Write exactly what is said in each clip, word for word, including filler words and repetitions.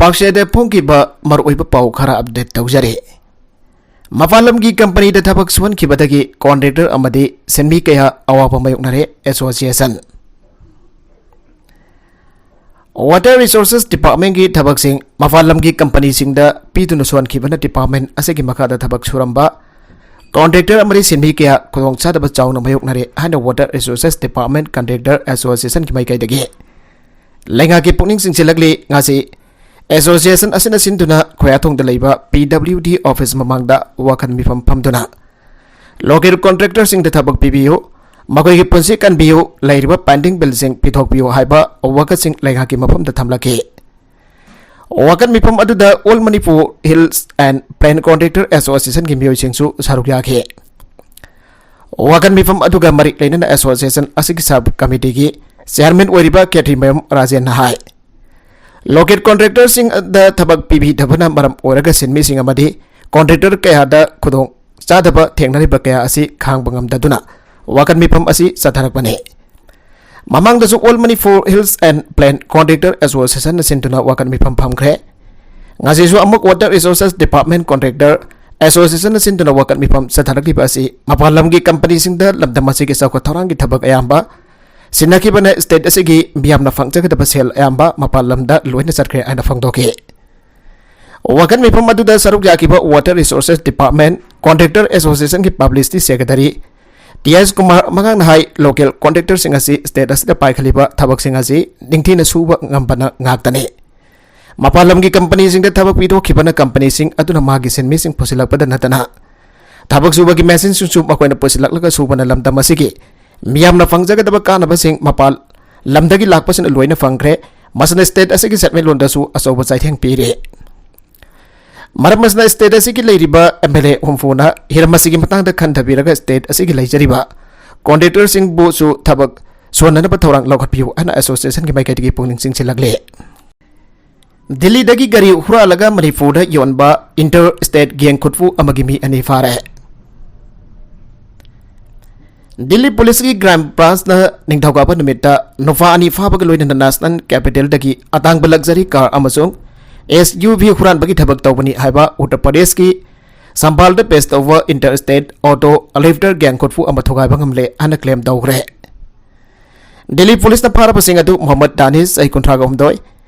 ꯑꯛꯁꯦꯗ ꯐꯣꯡꯈꯤꯕ ꯃꯔꯨꯑꯣꯏꯕ ꯄꯥꯎ ꯈꯔ ꯑꯞꯗꯦꯠ ꯇꯧꯖꯔꯤ꯫ ꯃꯄꯥꯟ ꯂꯝꯒꯤ ꯀꯝꯄꯅꯤꯗ ꯊꯕꯛ ꯁꯨꯍꯟꯈꯤꯕꯗꯒꯤ ꯀꯣꯟꯇ꯭ꯔꯦꯛꯇꯔ ꯑꯃꯗꯤ ꯁꯤꯟꯃꯤ ꯀꯌꯥ ꯑꯋꯥꯕ ꯃꯥꯌꯣꯛꯅꯔꯦ, ꯑꯦꯁꯣꯁꯤꯌꯦꯁꯟ꯫ ꯋꯥꯇꯔ ꯔꯤꯁꯣꯔꯁꯦꯁ ꯗꯤꯄꯥꯔꯠꯃꯦꯟꯒꯤ ꯊꯕꯛꯁꯤꯡ ꯃꯄꯥꯟ ꯂꯝꯒꯤ ꯀꯝꯄꯅꯤꯁꯤꯡꯗ ꯄꯤꯗꯨꯅ ꯁꯨꯍꯟꯈꯤꯕꯅ ꯗꯤꯄꯥꯔꯠꯃꯦꯟ ꯑꯁꯤꯒꯤ ꯃꯈꯥꯗ ꯊꯕꯛ ꯁꯨꯔꯝꯕ ꯀꯣꯟꯇ꯭ꯔꯦꯛꯇꯔ ꯑꯃꯗꯤ ꯁꯤꯟꯃꯤ ꯀꯌꯥ ꯈꯨꯗꯣꯡꯆꯥꯗꯕ ꯆꯥꯎꯅ ꯃꯥꯌꯣꯛꯅꯔꯦ ꯍꯥꯏꯅ ꯋꯥꯇꯔ ꯔꯤꯁꯣꯔꯁꯦꯁ ꯗꯤꯄꯥꯔꯠꯃꯦꯟ ꯀꯟꯇ꯭ꯔꯦꯛꯇꯔ ꯑꯦꯁꯣꯁꯤꯌꯦꯁꯟꯒꯤ ꯃꯥꯏꯀꯩꯗꯒꯤ ꯂꯩꯉꯥꯛꯀꯤ ꯄꯨꯛꯅꯤꯡ ꯆꯤꯡꯁꯤꯜꯂꯛꯂꯤ꯫ ꯉꯁꯤ ꯑꯦꯁꯣꯁꯤꯌꯦꯁꯟ ꯑꯁꯤꯅ ꯁꯤꯟꯗꯨꯅ ꯈꯣꯌꯥꯊꯣꯡꯗ ꯂꯩꯕ ꯄꯤ ꯗꯕ꯭ꯂꯤꯎ ꯗꯤ ꯑꯣꯐꯤꯁ ꯃꯃꯥꯡꯗ ꯋꯥꯈꯜ ꯃꯤꯐꯝ ꯐꯝꯗꯨꯅ ꯂꯣꯀꯦꯜ ꯀꯣꯟꯇ꯭ꯔꯦꯛꯇꯔꯁꯤꯡꯗ ꯊꯕꯛ ꯄꯤꯕꯤꯌꯨ, ꯃꯈꯣꯏꯒꯤ ꯄꯨꯟꯁꯤ ꯀꯟꯕꯤꯌꯨ, ꯂꯩꯔꯤꯕ ꯄꯦꯟꯗꯤꯡ ꯕꯤꯜꯁꯤꯡ ꯄꯤꯊꯣꯛꯄꯤꯌꯨ ꯍꯥꯏꯕ ꯋꯥꯀꯠꯁꯤꯡ ꯂꯩꯉꯥꯛꯀꯤ ꯃꯐꯝꯗ ꯊꯝꯂꯛꯈꯤ꯫ ꯋꯥꯀꯠ ꯃꯤꯐꯝ ꯑꯗꯨꯗ all Manipur hills and plain contractor ꯑꯦꯁꯣꯁꯤꯌꯦꯁꯟꯒꯤ ꯃꯤꯑꯣꯏꯁꯤꯡꯁꯨ ꯁꯔꯨꯛ ꯌꯥꯈꯤ꯫ ꯋꯥꯀꯠ ꯃꯤꯐꯝ ꯑꯗꯨꯒ ꯃꯔꯤ ꯂꯩꯅꯅ ꯑꯦꯁꯣꯁꯤꯌꯦꯁꯟ ꯑꯁꯤꯒꯤ ꯁꯕ ꯀꯃꯤꯇꯤꯒꯤ ꯆꯤꯌꯥꯔꯃꯦꯟ ꯑꯣꯏꯔꯤꯕ ꯀꯦꯊ꯭ꯔꯤꯃꯌꯨꯝ ꯔꯥꯖꯦꯟꯅ ꯍꯥꯏ, ꯂꯣꯀꯦꯜ ꯀꯣꯟꯇ꯭ꯔꯦꯛꯇꯔꯁꯤꯡꯗ ꯊꯕꯛ ꯄꯤꯕꯤꯗꯕꯅ ꯃꯔꯝ ꯑꯣꯏꯔꯒ ꯁꯤꯟꯃꯤꯁꯤꯡ ꯑꯃꯗꯤ ꯀꯣꯟꯇ꯭ꯔꯦꯛꯇꯔ ꯀꯌꯥꯗ ꯈꯨꯗꯣꯡ ꯆꯥꯗꯕ ꯊꯦꯡꯅꯔꯤꯕ ꯀꯌꯥ ꯑꯁꯤ ꯈꯥꯡꯕ ꯉꯝꯗꯗꯨꯅ ꯋꯥꯀꯠ ꯃꯤꯐꯝ ꯑꯁꯤ ꯆꯠꯊꯔꯛꯄꯅꯤ꯫ ꯃꯃꯥꯡꯗꯁꯨ all Manipur hills and plain contractor ꯑꯦꯁꯣꯁꯤꯌꯦꯁꯟꯅ ꯁꯤꯟꯗꯨꯅ ꯋꯥꯀꯠ ꯃꯤꯐꯝ ꯐꯝꯈ꯭ꯔꯦ꯫ ꯉꯁꯤꯁꯨ ꯑꯃꯨꯛ ꯋꯥꯇꯔ ꯔꯤꯁꯣꯔꯁꯦꯁ ꯗꯤꯄꯥꯔꯠꯃꯦꯟ ꯀꯣꯟꯇ꯭ꯔꯦꯛꯇꯔ ꯑꯦꯁꯣꯁꯤꯌꯦꯁꯟꯅ ꯁꯤꯟꯗꯨꯅ ꯋꯥꯀꯠ ꯃꯤꯐꯝ ꯆꯠꯊꯔꯛꯂꯤꯕ ꯑꯁꯤ ꯃꯄꯥꯟ ꯂꯝꯒꯤ ꯀꯝꯄꯅꯤꯁꯤꯡꯗ ꯂꯝꯗꯝ ꯑꯁꯤꯒꯤ ꯆꯥꯎꯈꯠ ꯊꯧꯔꯥꯡꯒꯤ ꯊꯕꯛ ꯑꯌꯥꯝꯕ ꯁꯤꯟꯅꯈꯤꯕꯅ ꯁ꯭ꯇꯦꯠ ꯑꯁꯤꯒꯤ ꯃꯤꯌꯥꯝꯅ ꯐꯪꯖꯒꯗꯕ ꯁꯦꯜ ꯑꯌꯥꯝꯕ ꯃꯄꯥꯟ ꯂꯝꯗ ꯂꯣꯏꯅ ꯆꯠꯈ꯭ꯔꯦ ꯍꯥꯏꯅ ꯐꯣꯡꯗꯣꯛꯈꯤ꯫ ꯋꯥꯀꯠ ꯃꯤꯐꯝ ꯑꯗꯨꯗ ꯁꯔꯨꯛ ꯌꯥꯈꯤꯕ ꯋꯥꯇꯔ ꯔꯤꯁꯣꯔꯁꯦꯁ ꯗꯤꯄꯥꯔꯠꯃꯦꯟ ꯀꯣꯟꯇ꯭ꯔꯦꯛꯇꯔ ꯑꯦꯁꯣꯁꯤꯌꯦꯁꯟꯒꯤ publicity secretary T S Kumar ꯃꯉꯥꯡꯅ ꯍꯥꯏ, ꯂꯣꯀꯦꯜ ꯀꯣꯟꯇ꯭ꯔꯦꯛꯇꯔꯁꯤꯡ ꯑꯁꯤ ꯁ꯭ꯇꯦꯠ ꯑꯁꯤꯗ ꯄꯥꯏꯈꯠꯂꯤꯕ ꯊꯕꯛꯁꯤꯡ ꯑꯁꯤ ꯅꯤꯡꯊꯤꯅ ꯁꯨꯕ ꯉꯝꯕꯅ ꯉꯥꯛꯇꯅꯤ꯫ ꯃꯄꯥꯟ ꯂꯝꯒꯤ ꯀꯝꯄꯅꯤꯁꯤꯡꯗ ꯊꯕꯛ ꯄꯤꯊꯣꯛꯈꯤꯕꯅ ꯀꯝꯄꯅꯤꯁꯤꯡ ꯑꯗꯨꯅ ꯃꯥꯒꯤ ꯁꯤꯟꯃꯤꯁꯤꯡ ꯄꯨꯁꯤꯜꯂꯛꯄꯗ ꯅꯠꯇꯅ ꯊꯕꯛ ꯁꯨꯕꯒꯤ ꯃꯦꯁꯤꯟꯁꯤꯡꯁꯨ ꯃꯈꯣꯏꯅ ꯄꯨꯁꯤꯜꯂꯛꯂꯒ ꯁꯨꯕꯅ ꯂꯝꯗꯝ ꯑꯁꯤꯒꯤ ꯃꯤꯌꯥꯝꯅ ꯐꯪꯖꯒꯗꯕ ꯀꯥꯟꯅꯕꯁꯤꯡ ꯃꯄꯥꯟ ꯂꯝꯗꯒꯤ ꯂꯥꯛꯄꯁꯤꯅ ꯂꯣꯏꯅ ꯐꯪꯈ꯭ꯔꯦ꯫ ꯃꯁꯤꯅ ꯁ꯭ꯇꯦꯠ ꯑꯁꯤꯒꯤ ꯁꯦꯟꯃꯤꯠꯂꯣꯟꯗꯁꯨ ꯑꯆꯧꯕ ꯆꯩꯊꯦꯡ ꯄꯤꯔꯦ꯫ ꯃꯔꯝ ꯑꯁꯤꯅ ꯁ꯭ꯇꯦꯠ ꯑꯁꯤꯒꯤ ꯂꯩꯔꯤꯕ ꯑꯦꯝ ꯑꯦꯜ ꯑꯦ ꯍꯨꯝꯐꯨꯅ ꯍꯤꯔꯝ ꯑꯁꯤꯒꯤ ꯃꯇꯥꯡꯗ ꯈꯟꯊꯕꯤꯔꯒ ꯁ꯭ꯇꯦꯠ ꯑꯁꯤꯒꯤ ꯂꯩꯖꯔꯤꯕ ꯀꯣꯟꯇ꯭ꯔꯦꯛꯇꯔꯁꯤꯡꯕꯨꯁꯨ ꯊꯕꯛ ꯁꯨꯍꯟꯅꯅꯕ ꯊꯧꯔꯥꯡ ꯂꯧꯈꯠꯄꯤꯌꯨ ꯍꯥꯏꯅ ꯑꯦꯁꯣꯁꯤꯌꯦꯁꯟꯒꯤ ꯃꯥꯏꯀꯩꯗꯒꯤ ꯄꯨꯛꯅꯤꯡ ꯆꯤꯡꯁꯤꯜꯂꯛꯂꯤ꯫ ꯗꯤꯜꯂꯤꯗꯒꯤ ꯒꯥꯔꯤ ꯍꯨꯔꯥꯜꯂꯒ ꯃꯅꯤꯄꯨꯔꯗ ꯌꯣꯟꯕ ꯏꯟꯇꯔ ꯁ꯭ꯇꯦꯠ ꯒꯦꯡ ꯈꯨꯠꯄꯨ ꯑꯃꯒꯤ ꯃꯤ ꯑꯅꯤ ꯐꯥꯔꯦ꯫ ꯗꯤꯜꯂꯤ ꯄꯨꯂꯤꯁꯀꯤ ꯀ꯭ꯔꯥꯏꯝ ꯕ꯭ꯔꯥꯟꯆꯅ ꯅꯤꯡꯊꯧꯀꯥꯕ ꯅꯨꯃꯤꯠꯇ ꯅꯨꯄꯥ ꯑꯅꯤ ꯐꯥꯕꯒ ꯂꯣꯏꯅꯅ ꯅꯦꯁꯅꯦꯜ ꯀꯦꯄꯤꯇꯦꯜꯗꯒꯤ ꯑꯇꯥꯡꯕ ꯂꯛꯖꯔꯤ ꯀꯥꯔ ꯑꯃꯁꯨꯡ ꯑꯦꯁ ꯌꯨ ꯚꯤ ꯍꯨꯔꯥꯟꯕꯒꯤ ꯊꯕꯛ ꯇꯧꯕꯅꯤ ꯍꯥꯏꯕ ꯎꯠꯇꯔ ꯄ꯭ꯔꯗꯦꯁꯀꯤ ꯁꯝꯚꯥꯜꯗ ꯕꯦꯁ ꯇꯧꯕ enter state auto lifter gang ꯈꯨꯠꯐꯨ ꯑꯃ ꯊꯨꯒꯥꯏꯕ ꯉꯝꯂꯦ ꯍꯥꯏꯅ ꯀ꯭ꯂꯦꯝ ꯇꯧꯈ꯭ꯔꯦ꯫ ꯗꯤꯜꯂꯤ ꯄꯨꯂꯤꯁꯅ ꯐꯥꯔꯕꯁꯤꯡ ꯑꯗꯨ ꯃꯣꯍꯝꯃꯗ ꯗꯥꯅꯤꯁ, ꯆꯍꯤ ꯀꯨꯟꯊ꯭ꯔꯥꯒ ꯍꯨꯝꯗꯣꯏ,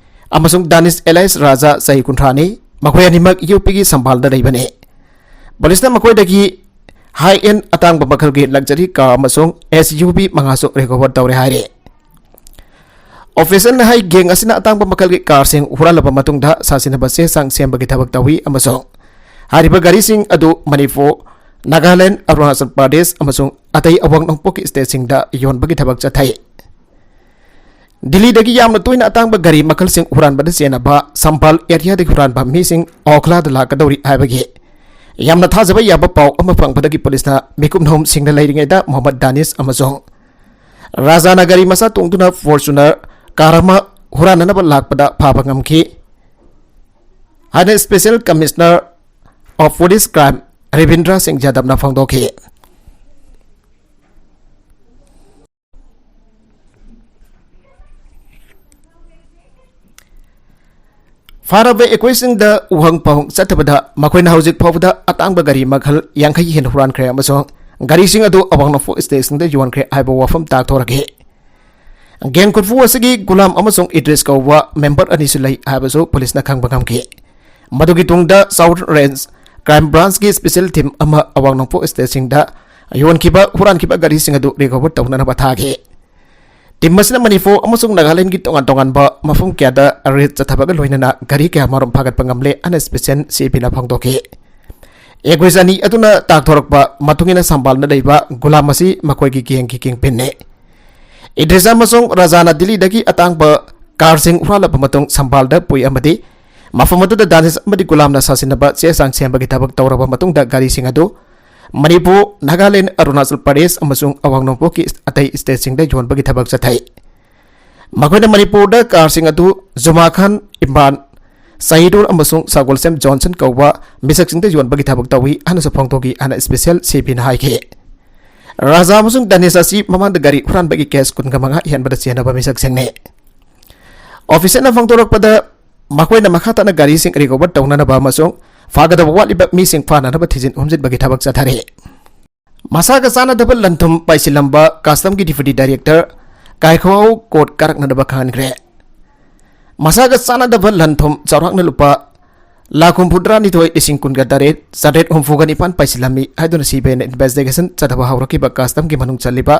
ꯑꯃꯁꯨꯡ ꯗꯥꯅꯤꯁ ꯑꯦꯂꯥꯏꯁ ꯔꯥꯖꯥ, ꯆꯍꯤ ꯀꯨꯟꯊ꯭ꯔꯥꯅꯤ, ꯃꯈꯣꯏ ꯑꯅꯤꯃꯛ ꯌꯨ ꯄꯤꯒꯤ ꯁꯝꯚꯥꯜꯗ ꯂꯩꯕꯅꯤ꯫ ꯄꯨꯂꯤꯁꯅ ꯃꯈꯣꯏꯗꯒꯤ ꯍꯥꯏ ꯑꯦꯟ ꯑꯇꯥꯡꯕ ꯃꯈꯜꯒꯤ ꯂꯛꯖꯔꯤ ꯀꯥꯔ ꯑꯃꯁꯨꯡ ꯑꯦꯁ ꯌꯨ ꯚꯤ ꯃꯉꯥꯁꯨ ꯔꯤꯀꯣꯚꯔ ꯇꯧꯔꯦ ꯍꯥꯏꯔꯤ꯫ ꯑꯣꯐꯤꯁꯔꯅ ꯍꯥꯏ, ꯒꯦꯡ ꯑꯁꯤꯅ ꯑꯇꯥꯡꯕ ꯃꯈꯜꯒꯤ ꯀꯥꯔꯁꯤꯡ ꯍꯨꯔꯥꯜꯂꯕ ꯃꯇꯨꯡꯗ ꯁꯥꯁꯤꯟꯅꯕ ꯆꯦ ꯆꯥꯡ ꯁꯦꯝꯕꯒꯤ ꯊꯕꯛ ꯇꯧꯏ ꯑꯃꯁꯨꯡ ꯍꯥꯏꯔꯤꯕ ꯒꯥꯔꯤꯁꯤꯡ ꯑꯗꯨ ꯃꯅꯤꯄꯨꯔ, ꯅꯥꯒꯥꯂꯦꯟ, ꯑꯔꯨꯅꯥꯆꯜ ꯄ꯭ꯔꯗꯦꯁ ꯑꯃꯁꯨꯡ ꯑꯇꯩ ꯑꯋꯥꯡ ꯅꯣꯡꯄꯣꯛꯀꯤ ꯁ꯭ꯇꯦꯠꯁꯤꯡꯗ ꯌꯣꯟꯕꯒꯤ ꯊꯕꯛ ꯆꯠꯊꯩ꯫ ꯗꯤꯜꯂꯤꯗꯒꯤ ꯌꯥꯝꯅ ꯇꯣꯏꯅ ꯑꯇꯥꯡꯕ ꯒꯥꯔꯤ ꯃꯈꯜꯁꯤꯡ ꯍꯨꯔꯥꯟꯕꯗ ꯆꯦꯟꯅꯕ ꯁꯝꯚꯥꯜ ꯑꯦꯔꯤꯌꯥꯗꯒꯤ ꯍꯨꯔꯥꯟꯕ ꯃꯤꯁꯤꯡ ꯑꯣꯈꯂꯥꯗ ꯂꯥꯛꯀꯗꯧꯔꯤ ꯍꯥꯏꯕꯒꯤ ꯌꯥꯝꯅ ꯊꯥꯖꯕ ꯌꯥꯕ ꯄꯥꯎ ꯑꯃ ꯐꯪꯕꯗꯒꯤ ꯄꯨꯂꯤꯁꯅ ꯃꯤꯀꯨꯞ ꯅꯣꯝꯁꯤꯡꯅ ꯂꯩꯔꯤꯉꯩꯗ ꯃꯣꯍꯝꯃꯗ ꯗꯥꯅꯤꯁ ꯑꯃꯁꯨꯡ ꯔꯥꯖꯥꯅ ꯒꯥꯔꯤ ꯃꯆꯥ ꯇꯣꯡꯗꯨꯅ ꯐꯣꯔꯆꯨꯅꯔ ꯀꯥꯔ ꯑꯃ ꯍꯨꯔꯥꯟꯅꯅꯕ ꯂꯥꯛꯄꯗ ꯐꯥꯕ ꯉꯝꯈꯤ ꯍꯥꯏꯅ special commissioner of police crime Rabindra Singh ꯌꯥꯗꯕꯅ ꯐꯣꯡꯗꯣꯛꯈꯤ꯫ ꯐꯥꯔꯕ ꯑꯩꯈꯣꯏꯁꯤꯡꯗ ꯎꯍꯪ ꯄꯥꯎꯍꯪ ꯆꯠꯇꯕꯗ ꯃꯈꯣꯏꯅ ꯍꯧꯖꯤꯛ ꯐꯥꯎꯕꯗ ꯑꯇꯥꯡꯕ ꯒꯥꯔꯤ ꯃꯈꯜ ꯌꯥꯡꯈꯩ ꯍꯦꯟꯅ ꯍꯨꯔꯥꯟꯈ꯭ꯔꯦ ꯑꯃꯁꯨꯡ ꯒꯥꯔꯤꯁꯤꯡ ꯑꯗꯨ ꯑꯋꯥꯡ ꯅꯣꯡꯄꯣꯛ ꯁ꯭ꯇꯦꯠꯁꯤꯡꯗ ꯌꯣꯟꯈ꯭ꯔꯦ ꯍꯥꯏꯕ ꯋꯥꯐꯝ ꯇꯥꯛꯊꯣꯔꯛꯈꯤ꯫ ꯒꯦꯡ ꯈꯨꯠꯐꯨ ꯑꯁꯤꯒꯤ ꯒꯨꯂꯥꯝ ꯑꯃꯁꯨꯡ ꯏꯗ꯭ꯔꯤꯁ ꯀꯧꯕ ꯃꯦꯝꯕꯔ ꯑꯅꯤꯁꯨ ꯂꯩ ꯍꯥꯏꯕꯁꯨ ꯄꯨꯂꯤꯁꯅ ꯈꯪꯕ ꯉꯝꯈꯤ꯫ ꯃꯗꯨꯒꯤ ꯇꯨꯡꯗ ꯁꯥꯎꯠ ꯔꯦꯟꯖ ꯀ꯭ꯔꯥꯏꯝ ꯕ꯭ꯔꯥꯟꯆꯀꯤ ꯁ꯭ꯄꯦꯁꯦꯜ ꯇꯤꯝ ꯑꯃ ꯑꯋꯥꯡ ꯅꯣꯡꯄꯣꯛ ꯁ꯭ꯇꯦꯠꯁꯤꯡꯗ ꯌꯣꯟꯈꯤꯕ ꯍꯨꯔꯥꯟꯈꯤꯕ ꯒꯥꯔꯤꯁꯤꯡ ꯑꯗꯨ ꯔꯤꯀꯣꯚꯔ ꯇꯧꯅꯅꯕ ꯊꯥꯈꯤ꯫ ꯇꯤꯝ ꯑꯁꯤꯅ ꯃꯅꯤꯄꯨꯔ ꯑꯃꯁꯨꯡ ꯅꯥꯒꯥꯂꯦꯟꯗꯒꯤ ꯇꯣꯉꯥꯟ ꯇꯣꯉꯥꯟꯕ ꯃꯐꯝ ꯀꯌꯥꯗ ꯔꯦꯗ ꯆꯠꯊꯕꯒ ꯂꯣꯏꯅꯅ ꯒꯥꯔꯤ ꯀꯌꯥ ꯃꯔꯨꯝ ꯐꯥꯒꯠꯄ ꯉꯝꯂꯦ ꯍꯥꯏꯅ ꯁ꯭ꯄꯦꯁꯦꯜ ꯁꯤ ꯄꯤꯅ ꯐꯣꯡꯗꯣꯛꯈꯤ꯫ ꯑꯦꯀ꯭ꯌꯨꯖ ꯑꯅꯤ ꯑꯗꯨꯅ ꯇꯥꯛꯊꯣꯔꯛꯄ ꯃꯇꯨꯡ ꯏꯟꯅ ꯁꯝꯕꯥꯜꯗ ꯂꯩꯕ ꯒꯨꯂꯥꯝ ꯑꯁꯤ ꯃꯈꯣꯏꯒꯤ ꯒꯦꯡꯒꯤ ꯀꯤꯡꯄꯤꯟꯅꯤ꯫ ꯏꯗ꯭ꯔꯤꯁ ꯑꯃꯁꯨꯡ ꯔꯥꯖꯥꯅ ꯗꯤꯜꯂꯤꯗꯒꯤ ꯑꯇꯥꯡꯕ ꯀꯥꯔꯁꯤꯡ ꯍꯨꯔꯥꯜꯂꯕ ꯃꯇꯨꯡ ꯁꯝꯕꯥꯜꯗ ꯄꯨꯏ ꯑꯃꯗꯤ ꯃꯐꯝ ꯑꯗꯨꯗ ꯗꯥꯅꯤꯁ ꯑꯃꯗꯤ ꯒꯨꯂꯥꯝꯅ ꯁꯥꯁꯤꯟꯅꯕ ꯆꯦ ꯆꯥꯡ ꯁꯦꯝꯕꯒꯤ ꯊꯕꯛ ꯇꯧꯔꯕ ꯃꯇꯨꯡꯗ ꯒꯥꯔꯤꯁꯤꯡ ꯑꯗꯨ ꯃꯅꯤꯄꯨꯔ, ꯅꯥꯒꯥꯂꯦꯟ, ꯑꯔꯨꯅꯥꯆꯜ ꯄ꯭ꯔꯗꯦꯁ ꯑꯃꯁꯨꯡ ꯑꯋꯥꯡ ꯅꯣꯡꯄꯣꯛꯀꯤ ꯑꯇꯩ ꯁ꯭ꯇꯦꯠꯁꯤꯡꯗ ꯌꯣꯟꯕꯒꯤ ꯊꯕꯛ ꯆꯠꯊꯩ꯫ ꯃꯈꯣꯏꯅ ꯃꯅꯤꯄꯨꯔꯗ ꯀꯥꯔꯁꯤꯡ ꯑꯗꯨ ꯖꯨꯃꯥ ꯈꯥꯟ, ꯏꯝꯔꯥꯟ, ꯁꯍꯤꯗꯨꯔ ꯑꯃꯁꯨꯡ ꯁꯒꯣꯜꯁꯦꯝ ꯖꯣꯟꯁꯟ ꯀꯧꯕ ꯃꯤꯁꯛꯁꯤꯡꯗ ꯌꯣꯟꯕꯒꯤ ꯊꯕꯛ ꯇꯧꯏ ꯍꯥꯏꯅꯁꯨ ꯐꯣꯡꯗꯣꯛꯈꯤ ꯍꯥꯏꯅ ꯁ꯭ꯄꯦꯁꯦꯜ ꯁꯤ ꯄꯤꯅ ꯍꯥꯏꯈꯤ꯫ ꯔꯥꯖꯥ ꯑꯃꯁꯨꯡ ꯗꯥꯅꯤꯁ ꯑꯁꯤ ꯃꯃꯥꯡꯗ ꯒꯥꯔꯤ ꯍꯨꯔꯥꯟꯕꯒꯤ ꯀꯦꯁ ꯀꯨꯟꯒ ꯃꯉꯥ ꯍꯦꯟꯕꯗ ꯆꯦꯟꯅꯕ ꯃꯤꯁꯛꯁꯤꯡꯅꯤ꯫ ꯑꯣꯐꯤꯁꯔꯅ ꯐꯣꯡꯗꯣꯔꯛꯄꯗ ꯃꯈꯣꯏꯅ ꯃꯈꯥ ꯇꯥꯅ ꯒꯥꯔꯤꯁꯤꯡ ꯔꯤꯀꯣꯚꯔ ꯇꯧꯅꯅꯕ ꯑꯃꯁꯨꯡ ꯐꯥꯒꯗꯕ ꯋꯥꯠꯂꯤꯕ ꯃꯤꯁꯤꯡ ꯐꯥꯅꯅꯕ ꯊꯤꯖꯤꯟ ꯍꯨꯝꯖꯤꯟꯕꯒꯤ ꯊꯕꯛ ꯆꯠꯊꯔꯤ꯫ ꯃꯁꯥꯒ ꯆꯥꯟꯅꯗꯕ ꯂꯟ-ꯊꯨꯝ ꯄꯥꯏꯁꯤꯜꯂꯝꯕ ꯀꯁꯇꯝꯒꯤ ꯗꯤꯄ꯭ꯌꯨꯇꯤ ꯗꯥꯏꯔꯦꯛꯇꯔ ꯀꯥꯏꯈꯣꯍꯧ ꯀꯣꯔꯠ ꯀꯥꯔꯛꯅꯅꯕ ꯈꯪꯍꯟꯈ꯭ꯔꯦ꯫ ꯃꯁꯥꯒ ꯆꯥꯟꯅꯗꯕ ꯂꯟ-ꯊꯨꯝ ꯆꯥꯎꯔꯥꯛꯅ ꯂꯨꯄꯥ ꯂꯥꯈ ꯍꯨꯝꯐꯨꯇꯔꯥ ꯅꯤꯊꯣꯏ ꯂꯤꯁꯤꯡ ꯀꯨꯟꯒ ꯇꯔꯦꯠ ꯆꯥꯇ꯭ꯔꯦꯠ ꯍꯨꯝꯐꯨꯒ ꯅꯤꯄꯥꯟ ꯄꯥꯏꯁꯤꯜꯂꯝꯃꯤ ꯍꯥꯏꯗꯨꯅ ꯁꯤꯕꯤꯑꯥꯏꯅ ꯏꯟꯚꯦꯁꯇꯤꯒꯦꯁꯟ ꯆꯠꯊꯕ ꯍꯧꯔꯛꯈꯤꯕ ꯀꯁꯇꯝꯒꯤ ꯃꯅꯨꯡ ꯆꯜꯂꯤꯕ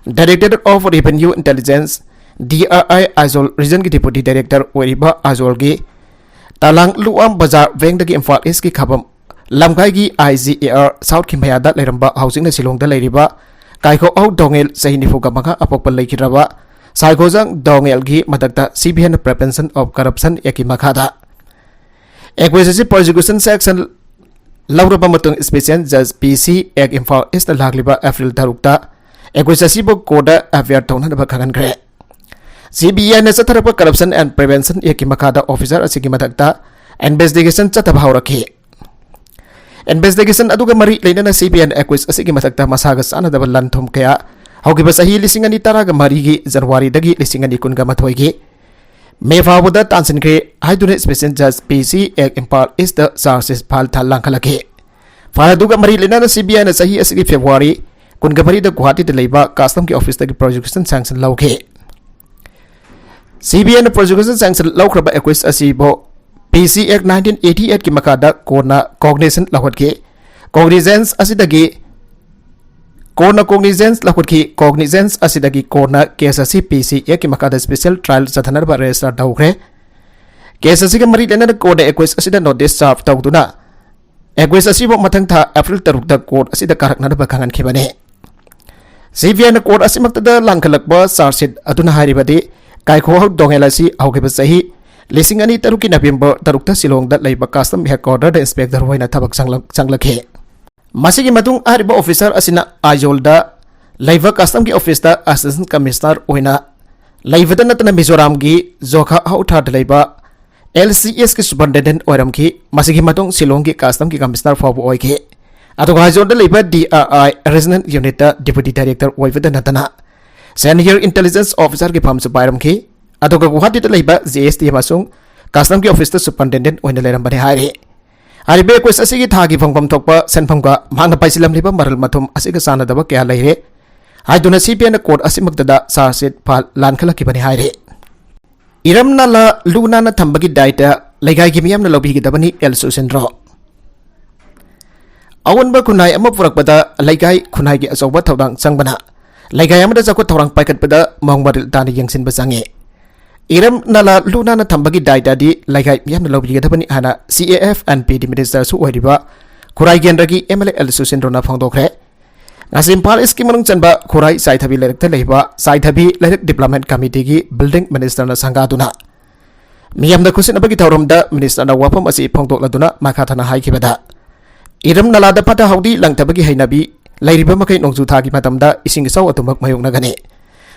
Directorate of Revenue Intelligence, D R I, Aizawl ꯔꯤꯖꯟꯒꯤ ꯗꯤꯄ꯭ꯌꯨꯇꯤ ꯗꯥꯏꯔꯦꯛꯇꯔ ꯑꯣꯏꯔꯤꯕ ꯑꯥꯏꯖꯣꯜꯒꯤ ꯇꯂꯥꯡ ꯂꯨꯋꯥꯝ ꯕꯖꯥꯔ ꯕꯦꯡꯗꯒꯤ ꯏꯝꯐꯥꯜ ꯏꯁꯀꯤ ꯈꯥꯕꯝ ꯂꯝꯈꯥꯏꯒꯤ ꯑꯥꯏ ꯖꯤ ꯑꯦ ꯑꯥꯔ ꯁꯥꯎꯠꯀꯤ ꯃꯌꯥꯗ ꯂꯩꯔꯝꯕ, ꯍꯧꯖꯤꯛꯅ ꯁꯤꯂꯣꯡꯗ ꯂꯩꯔꯤꯕ ꯀꯥꯏꯈꯣ ꯑꯍꯧ ꯗꯣꯉꯦꯜ, ꯆꯍꯤ ꯅꯤꯐꯨꯒ ꯃꯉꯥ, ꯑꯄꯣꯛꯄ ꯂꯩꯈꯤꯗ꯭ꯔꯕ ꯁꯥꯏꯈꯣꯖꯥꯡ ꯗꯣꯉꯦꯜꯒꯤ ꯃꯊꯛꯇ ꯁꯤꯕꯤꯑꯥꯏꯅ Prevention of Corruption Act ꯀꯤ ꯃꯈꯥꯗ ꯑꯦꯀ꯭ꯌꯨꯖ ꯑꯁꯤ ꯄ꯭ꯔꯣꯁꯤꯀ꯭ꯌꯨꯁꯟ ꯁꯦꯛꯁꯟ ꯂꯧꯔꯕ ꯃꯇꯨꯡ, ꯁ꯭ꯄꯦꯁꯤꯌꯦꯜ ꯖꯖ ꯄꯤ ꯁꯤ ꯑꯦꯛ ꯏꯝꯐꯥꯜ ꯏꯁꯅ ꯂꯥꯛꯂꯤꯕ ꯑꯦꯄ꯭ꯔꯤꯜ ꯇꯔꯨꯛꯇ ꯑꯦꯀ꯭ꯌꯨꯖ ꯑꯁꯤꯕꯨ ꯀꯣꯔꯠꯇ ꯑꯦꯐ ꯑꯥꯏ ꯑꯥꯔ ꯇꯧꯅꯅꯕ ꯈꯪꯍꯟꯈ꯭ꯔꯦ꯫ ꯁꯤꯕꯤꯑꯥꯏꯅ ꯆꯠꯊꯔꯛꯄ Corruption and Prevention Act ꯀꯤ ꯃꯈꯥꯗ ꯑꯣꯐꯤꯁꯔ ꯑꯁꯤꯒꯤ ꯃꯊꯛꯇ ꯏꯟꯚꯦꯁꯇꯤꯒꯦꯁꯟ ꯆꯠꯊꯕ ꯍꯧꯔꯛꯈꯤ꯫ ꯏꯟꯚꯦꯁꯇꯤꯒꯦꯁꯟ ꯑꯗꯨꯒ ꯃꯔꯤ ꯂꯩꯅꯅ ꯁꯤꯕꯤꯑꯥꯏꯅ ꯑꯦꯀ꯭ꯌꯨꯖ ꯑꯁꯤꯒꯤ ꯃꯊꯛꯇ ꯃꯁꯥꯒ ꯆꯥꯟꯅꯗꯕ ꯂꯟ-ꯊꯨꯝ ꯀꯌꯥ ꯍꯧꯈꯤꯕ ꯆꯍꯤ ꯂꯤꯁꯤꯡ ꯑꯅꯤ ꯇꯔꯥꯒ ꯃꯔꯤꯒꯤ ꯖꯅꯋꯥꯔꯤꯗꯒꯤ ꯂꯤꯁꯤꯡ ꯑꯅꯤ ꯀꯨꯟꯒ ꯃꯥꯊꯣꯏꯒꯤ ꯃꯦ ꯐꯥꯎꯕꯗ ꯇꯥꯟꯁꯤꯟꯈ꯭ꯔꯦ ꯍꯥꯏꯗꯨꯅ ꯁ꯭ꯄꯦꯁꯤꯌꯦꯜ ꯖꯖ ꯄꯤ ꯁꯤ ꯑꯦꯛ ꯏꯝꯐꯥꯜ ꯏꯁꯇ ꯆꯥꯔꯖ ꯁꯤꯠ ꯐꯥꯏꯜ ꯊꯥ ꯂꯥꯡꯈꯠꯂꯛꯈꯤ꯫ ꯐꯥꯏꯜ ꯑꯗꯨꯒ ꯃꯔꯤ ꯂꯩꯅꯅ ꯁꯤꯕꯤꯑꯥꯏꯅ ꯆꯍꯤ ꯑꯁꯤꯒꯤ ꯐꯦꯕ꯭ꯔꯨꯋꯥꯔꯤ ꯀꯨꯟꯒ ꯃꯔꯤꯗ ꯒꯨꯋꯥꯍꯥꯇꯤꯗ ꯂꯩꯕ ꯀꯁꯇꯝꯒꯤ ꯑꯣꯐꯤꯁꯇꯒꯤ ꯄ꯭ꯔꯣꯁꯤꯀ꯭ꯌꯨꯁꯟ ꯁꯦꯡꯁꯟ ꯂꯧꯈꯤ꯫ ꯁꯤꯕꯤꯑꯥꯏꯅ ꯄ꯭ꯔꯣꯁꯤꯀ꯭ꯌꯨꯁꯟ ꯁꯦꯡꯁꯟ ꯂꯧꯈ꯭ꯔꯕ ꯑꯦꯀ꯭ꯌꯨꯖ ꯑꯁꯤꯕꯨ ꯄꯤ ꯁꯤ ꯑꯦꯛ ꯅꯥꯏꯟꯇꯤꯟ ꯑꯩꯠꯇꯤ ꯑꯩꯠꯀꯤ ꯃꯈꯥꯗ ꯀꯣꯟꯅ ꯀꯣꯒꯅꯤꯁꯟ ꯂꯧꯈꯠꯈꯤ꯫ ꯀꯣꯒꯅꯤꯖꯦꯟꯁ ꯑꯁꯤꯗꯒꯤ ꯀꯣꯟꯅ ꯀꯣꯒꯅꯤꯖꯦꯟꯁ ꯂꯧꯈꯠꯈꯤ꯫ ꯀꯣꯒꯅꯤꯖꯦꯟꯁ ꯑꯁꯤꯗꯒꯤ ꯀꯣꯟꯅ ꯀꯦꯁ ꯑꯁꯤ ꯄꯤ ꯁꯤ ꯑꯦꯛꯀꯤ ꯃꯈꯥꯗ ꯁ꯭ꯄꯦꯁꯤꯌꯦꯜ ꯇ꯭ꯔꯥꯏꯜ ꯆꯠꯊꯅꯕ ꯔꯦꯖꯤꯁꯇꯔ ꯇꯧꯈ꯭ꯔꯦ꯫ ꯀꯦꯁ ꯑꯁꯤꯒ ꯃꯔꯤ ꯂꯩꯅꯅ ꯀꯣꯟꯅ ꯑꯦꯀ꯭ꯌꯨꯖ ꯑꯁꯤꯗ ꯅꯣꯇꯤꯁ ꯁꯥꯔꯚ ꯇꯧꯗꯨꯅ ꯑꯦꯀ꯭ꯌꯨꯖ ꯑꯁꯤꯕꯨ ꯃꯊꯪ ꯊꯥ ꯑꯦꯄ꯭ꯔꯤꯜ ꯇꯔꯨꯛꯇ ꯀꯣꯔꯠ ꯑꯁꯤꯗ ꯀꯥꯔꯛꯅꯅꯕ ꯈꯪꯍꯟꯈꯤꯕꯅꯤ꯫ ꯁꯤꯕꯤꯑꯥꯏꯅ ꯀꯣꯔꯠ ꯑꯁꯤꯃꯛꯇꯗ ꯂꯥꯡꯈꯠꯂꯛꯄ ꯆꯥꯔꯖ ꯁꯤꯠ ꯑꯗꯨꯅ ꯍꯥꯏꯔꯤꯕꯗꯤ, ꯀꯥꯏꯈꯣꯍꯧ ꯗꯣꯉꯦꯜ ꯑꯁꯤ ꯍꯧꯈꯤꯕ ꯆꯍꯤ ꯂꯤꯁꯤꯡ ꯑꯅꯤ ꯇꯔꯨꯛꯀꯤ ꯅꯕꯦꯝꯕꯔ ꯇꯔꯨꯛꯇ ꯁꯤꯂꯣꯡꯗ ꯂꯩꯕ ꯀꯁꯇꯝ ꯍꯦꯗꯀ꯭ꯋꯥꯇꯔꯗ ꯏꯟꯁꯄꯦꯛꯇꯔ ꯑꯣꯏꯅ ꯊꯕꯛ ꯆꯪꯂꯛ-, ꯆꯪꯂꯛꯈꯤ꯫ ꯃꯁꯤꯒꯤ ꯃꯇꯨꯡ ꯍꯥꯏꯔꯤꯕ ꯑꯣꯐꯤꯁꯔ ꯑꯁꯤꯅ ꯑꯥꯏꯖꯣꯜꯗ ꯂꯩꯕ ꯀꯁꯇꯝꯒꯤ ꯑꯣꯐꯤꯁꯇ ꯑꯦꯁꯤꯁꯇꯦꯟ ꯀꯃꯤꯁꯅꯔ ꯑꯣꯏꯅ ꯂꯩꯕꯗ ꯅꯠꯇꯅ ꯃꯤꯖꯣꯔꯥꯝꯒꯤ ꯖꯣꯈꯥꯍꯧꯊꯥꯗ ꯂꯩꯕ ꯑꯦꯜ ꯁꯤ ꯑꯦꯁꯀꯤ ꯁꯨꯄꯔꯤꯟꯇꯦꯟꯗꯦꯟꯠ ꯑꯣꯏꯔꯝꯈꯤ꯫ ꯃꯁꯤꯒꯤ ꯃꯇꯨꯡ ꯁꯤꯂꯣꯡꯒꯤ ꯀꯁꯇꯝꯒꯤ ꯀꯃꯤꯁꯅꯔ ꯐꯥꯎꯕ ꯑꯣꯏꯈꯤ꯫ ꯑꯗꯨꯒ ꯑꯥꯏꯖꯣꯜꯗ ꯂꯩꯕ ꯗꯤ ꯑꯥꯔ ꯑꯥꯏ ꯔꯤꯖꯅꯦꯜ ꯌꯨꯅꯤꯠꯇ ꯗꯤꯄ꯭ꯌꯨꯇꯤ ꯗꯥꯏꯔꯦꯛꯇꯔ ꯑꯣꯏꯕꯗ ꯅꯠꯇꯅ ꯁꯦꯅꯤꯌꯔ ꯏꯟꯇꯦꯂꯤꯖꯦꯟꯁ ꯑꯣꯐꯤꯁꯔꯒꯤ ꯐꯝꯁꯨ ꯄꯥꯏꯔꯝꯈꯤ꯫ ꯑꯗꯨꯒ ꯒꯨꯋꯥꯍꯥꯇꯤꯗ ꯂꯩꯕ ꯖꯤ ꯑꯦꯁ ꯇꯤ ꯑꯃꯁꯨꯡ ꯀꯁꯇꯝꯒꯤ ꯑꯣꯐꯤꯁꯇ ꯁꯨꯄꯔꯤꯟꯇꯦꯟꯗꯦꯟꯠ ꯑꯣꯏꯅ ꯂꯩꯔꯝꯕꯅꯤ ꯍꯥꯏꯔꯤ꯫ ꯍꯥꯏꯔꯤꯕ ꯑꯦꯀ꯭ꯋꯦꯁ ꯑꯁꯤꯒꯤ ꯊꯥꯒꯤ ꯐꯪꯐꯝ ꯊꯣꯛꯄ ꯁꯦꯟꯐꯝꯒ ꯃꯍꯥꯛꯅ ꯄꯥꯏꯁꯤꯜꯂꯝꯂꯤꯕ ꯃꯔꯜ ꯃꯊꯨꯝ ꯑꯁꯤꯒ ꯆꯥꯟꯅꯗꯕ ꯀꯌꯥ ꯂꯩꯔꯦ ꯍꯥꯏꯗꯨꯅ ꯁꯤꯕꯤꯑꯥꯏꯅ ꯀꯣꯔꯠ ꯑꯁꯤꯃꯛꯇꯗ ꯆꯥꯔꯖ ꯁꯤꯠ ꯐꯥꯏꯜ ꯂꯥꯟꯈꯠꯂꯛꯈꯤꯕꯅꯤ ꯍꯥꯏꯔꯤ꯫ ꯏꯔꯝ ꯅꯂꯥ ꯂꯨ ꯅꯥꯟꯅ ꯊꯝꯕꯒꯤ ꯗꯥꯏꯇ ꯂꯩꯀꯥꯏꯒꯤ ꯃꯤꯌꯥꯝꯅ ꯂꯧꯕꯤꯒꯗꯕꯅꯤ, ꯑꯦꯜ ꯁꯨꯁꯤꯟꯗ꯭ꯔꯣ꯫ ꯑꯑꯣꯟꯕ ꯈꯨꯟꯅꯥꯏ ꯑꯃ ꯄꯨꯔꯛꯄꯗ ꯂꯩꯀꯥꯏ ꯈꯨꯟꯅꯥꯏꯒꯤ ꯑꯆꯧꯕ ꯊꯧꯗꯥꯡ ꯆꯪꯕꯅ ꯂꯩꯀꯥꯏ ꯑꯃꯗ ꯆꯥꯎꯈꯠ ꯊꯧꯔꯥꯡ ꯄꯥꯏꯈꯠꯄꯗ ꯃꯑꯣꯡ ꯃꯔꯤꯜ ꯇꯥꯅ ꯌꯦꯡꯁꯤꯟꯕ ꯆꯪꯉꯤ꯫ ꯏꯔꯝ ꯅꯂꯥ ꯂꯨ ꯅꯥꯟꯅ ꯊꯝꯕꯒꯤ ꯗꯥꯏꯇꯗꯤ ꯂꯩꯀꯥꯏ ꯃꯤꯌꯥꯝꯅ ꯂꯧꯕꯤꯒꯗꯕꯅꯤ ꯍꯥꯏꯅ ꯁꯤ ꯑꯦ ꯑꯦꯐ ꯑꯦꯟ ꯄꯤ ꯗꯤ ꯃꯤꯅꯤꯁꯇꯔꯁꯨ ꯑꯣꯏꯔꯤꯕ ꯈꯨꯔꯥꯏ ꯀꯦꯟꯗ꯭ꯔꯒꯤ ꯑꯦꯝ ꯑꯦꯜ ꯑꯦ ꯑꯦꯜ ꯁꯨꯁꯤꯟꯗ꯭ꯔꯣꯅ ꯐꯣꯡꯗꯣꯛꯈ꯭ꯔꯦ꯫ ꯉꯥꯖꯤꯝꯐꯥꯜ ꯏꯁꯀꯤ ꯃꯅꯨꯡ ꯆꯟꯕ ꯈꯨꯔꯥꯏ ꯆꯥꯏꯊꯕꯤ ꯂꯩꯔꯛꯇ ꯂꯩꯕ ꯆꯥꯏꯊꯕꯤ ꯂꯩꯔꯛ ꯗꯤꯕ꯭ꯂꯞꯃꯦꯟꯠ ꯀꯃꯤꯇꯤꯒꯤ ꯕꯤꯜꯗꯤꯡ ꯃꯤꯅꯤꯁꯇꯔꯅ ꯁꯪꯒꯥꯗꯨꯅ ꯃꯤꯌꯥꯝꯅ ꯈꯨꯠꯁꯤꯟꯅꯕꯒꯤ ꯊꯧꯔꯝꯗ ꯃꯤꯅꯤꯁꯇꯔꯅ ꯋꯥꯐꯝ ꯑꯁꯤ ꯐꯣꯡꯗꯣꯛꯂꯗꯨꯅ ꯃꯈꯥ ꯇꯥꯅ ꯍꯥꯏꯈꯤꯕꯗ, ꯏꯔꯝ ꯅꯂꯥꯗ ꯐꯠꯇ ꯍꯥꯎꯗꯤ ꯂꯪꯊꯕꯒꯤ ꯍꯩꯅꯕꯤ ꯂꯩꯔꯤꯕ ꯃꯈꯩ ꯅꯣꯡꯖꯨ ꯊꯥꯒꯤ ꯃꯇꯝꯗ ꯏꯁꯤꯡ ꯏꯆꯥꯎ ꯑꯗꯨꯃꯛ ꯃꯥꯌꯣꯛꯅꯒꯅꯤ꯫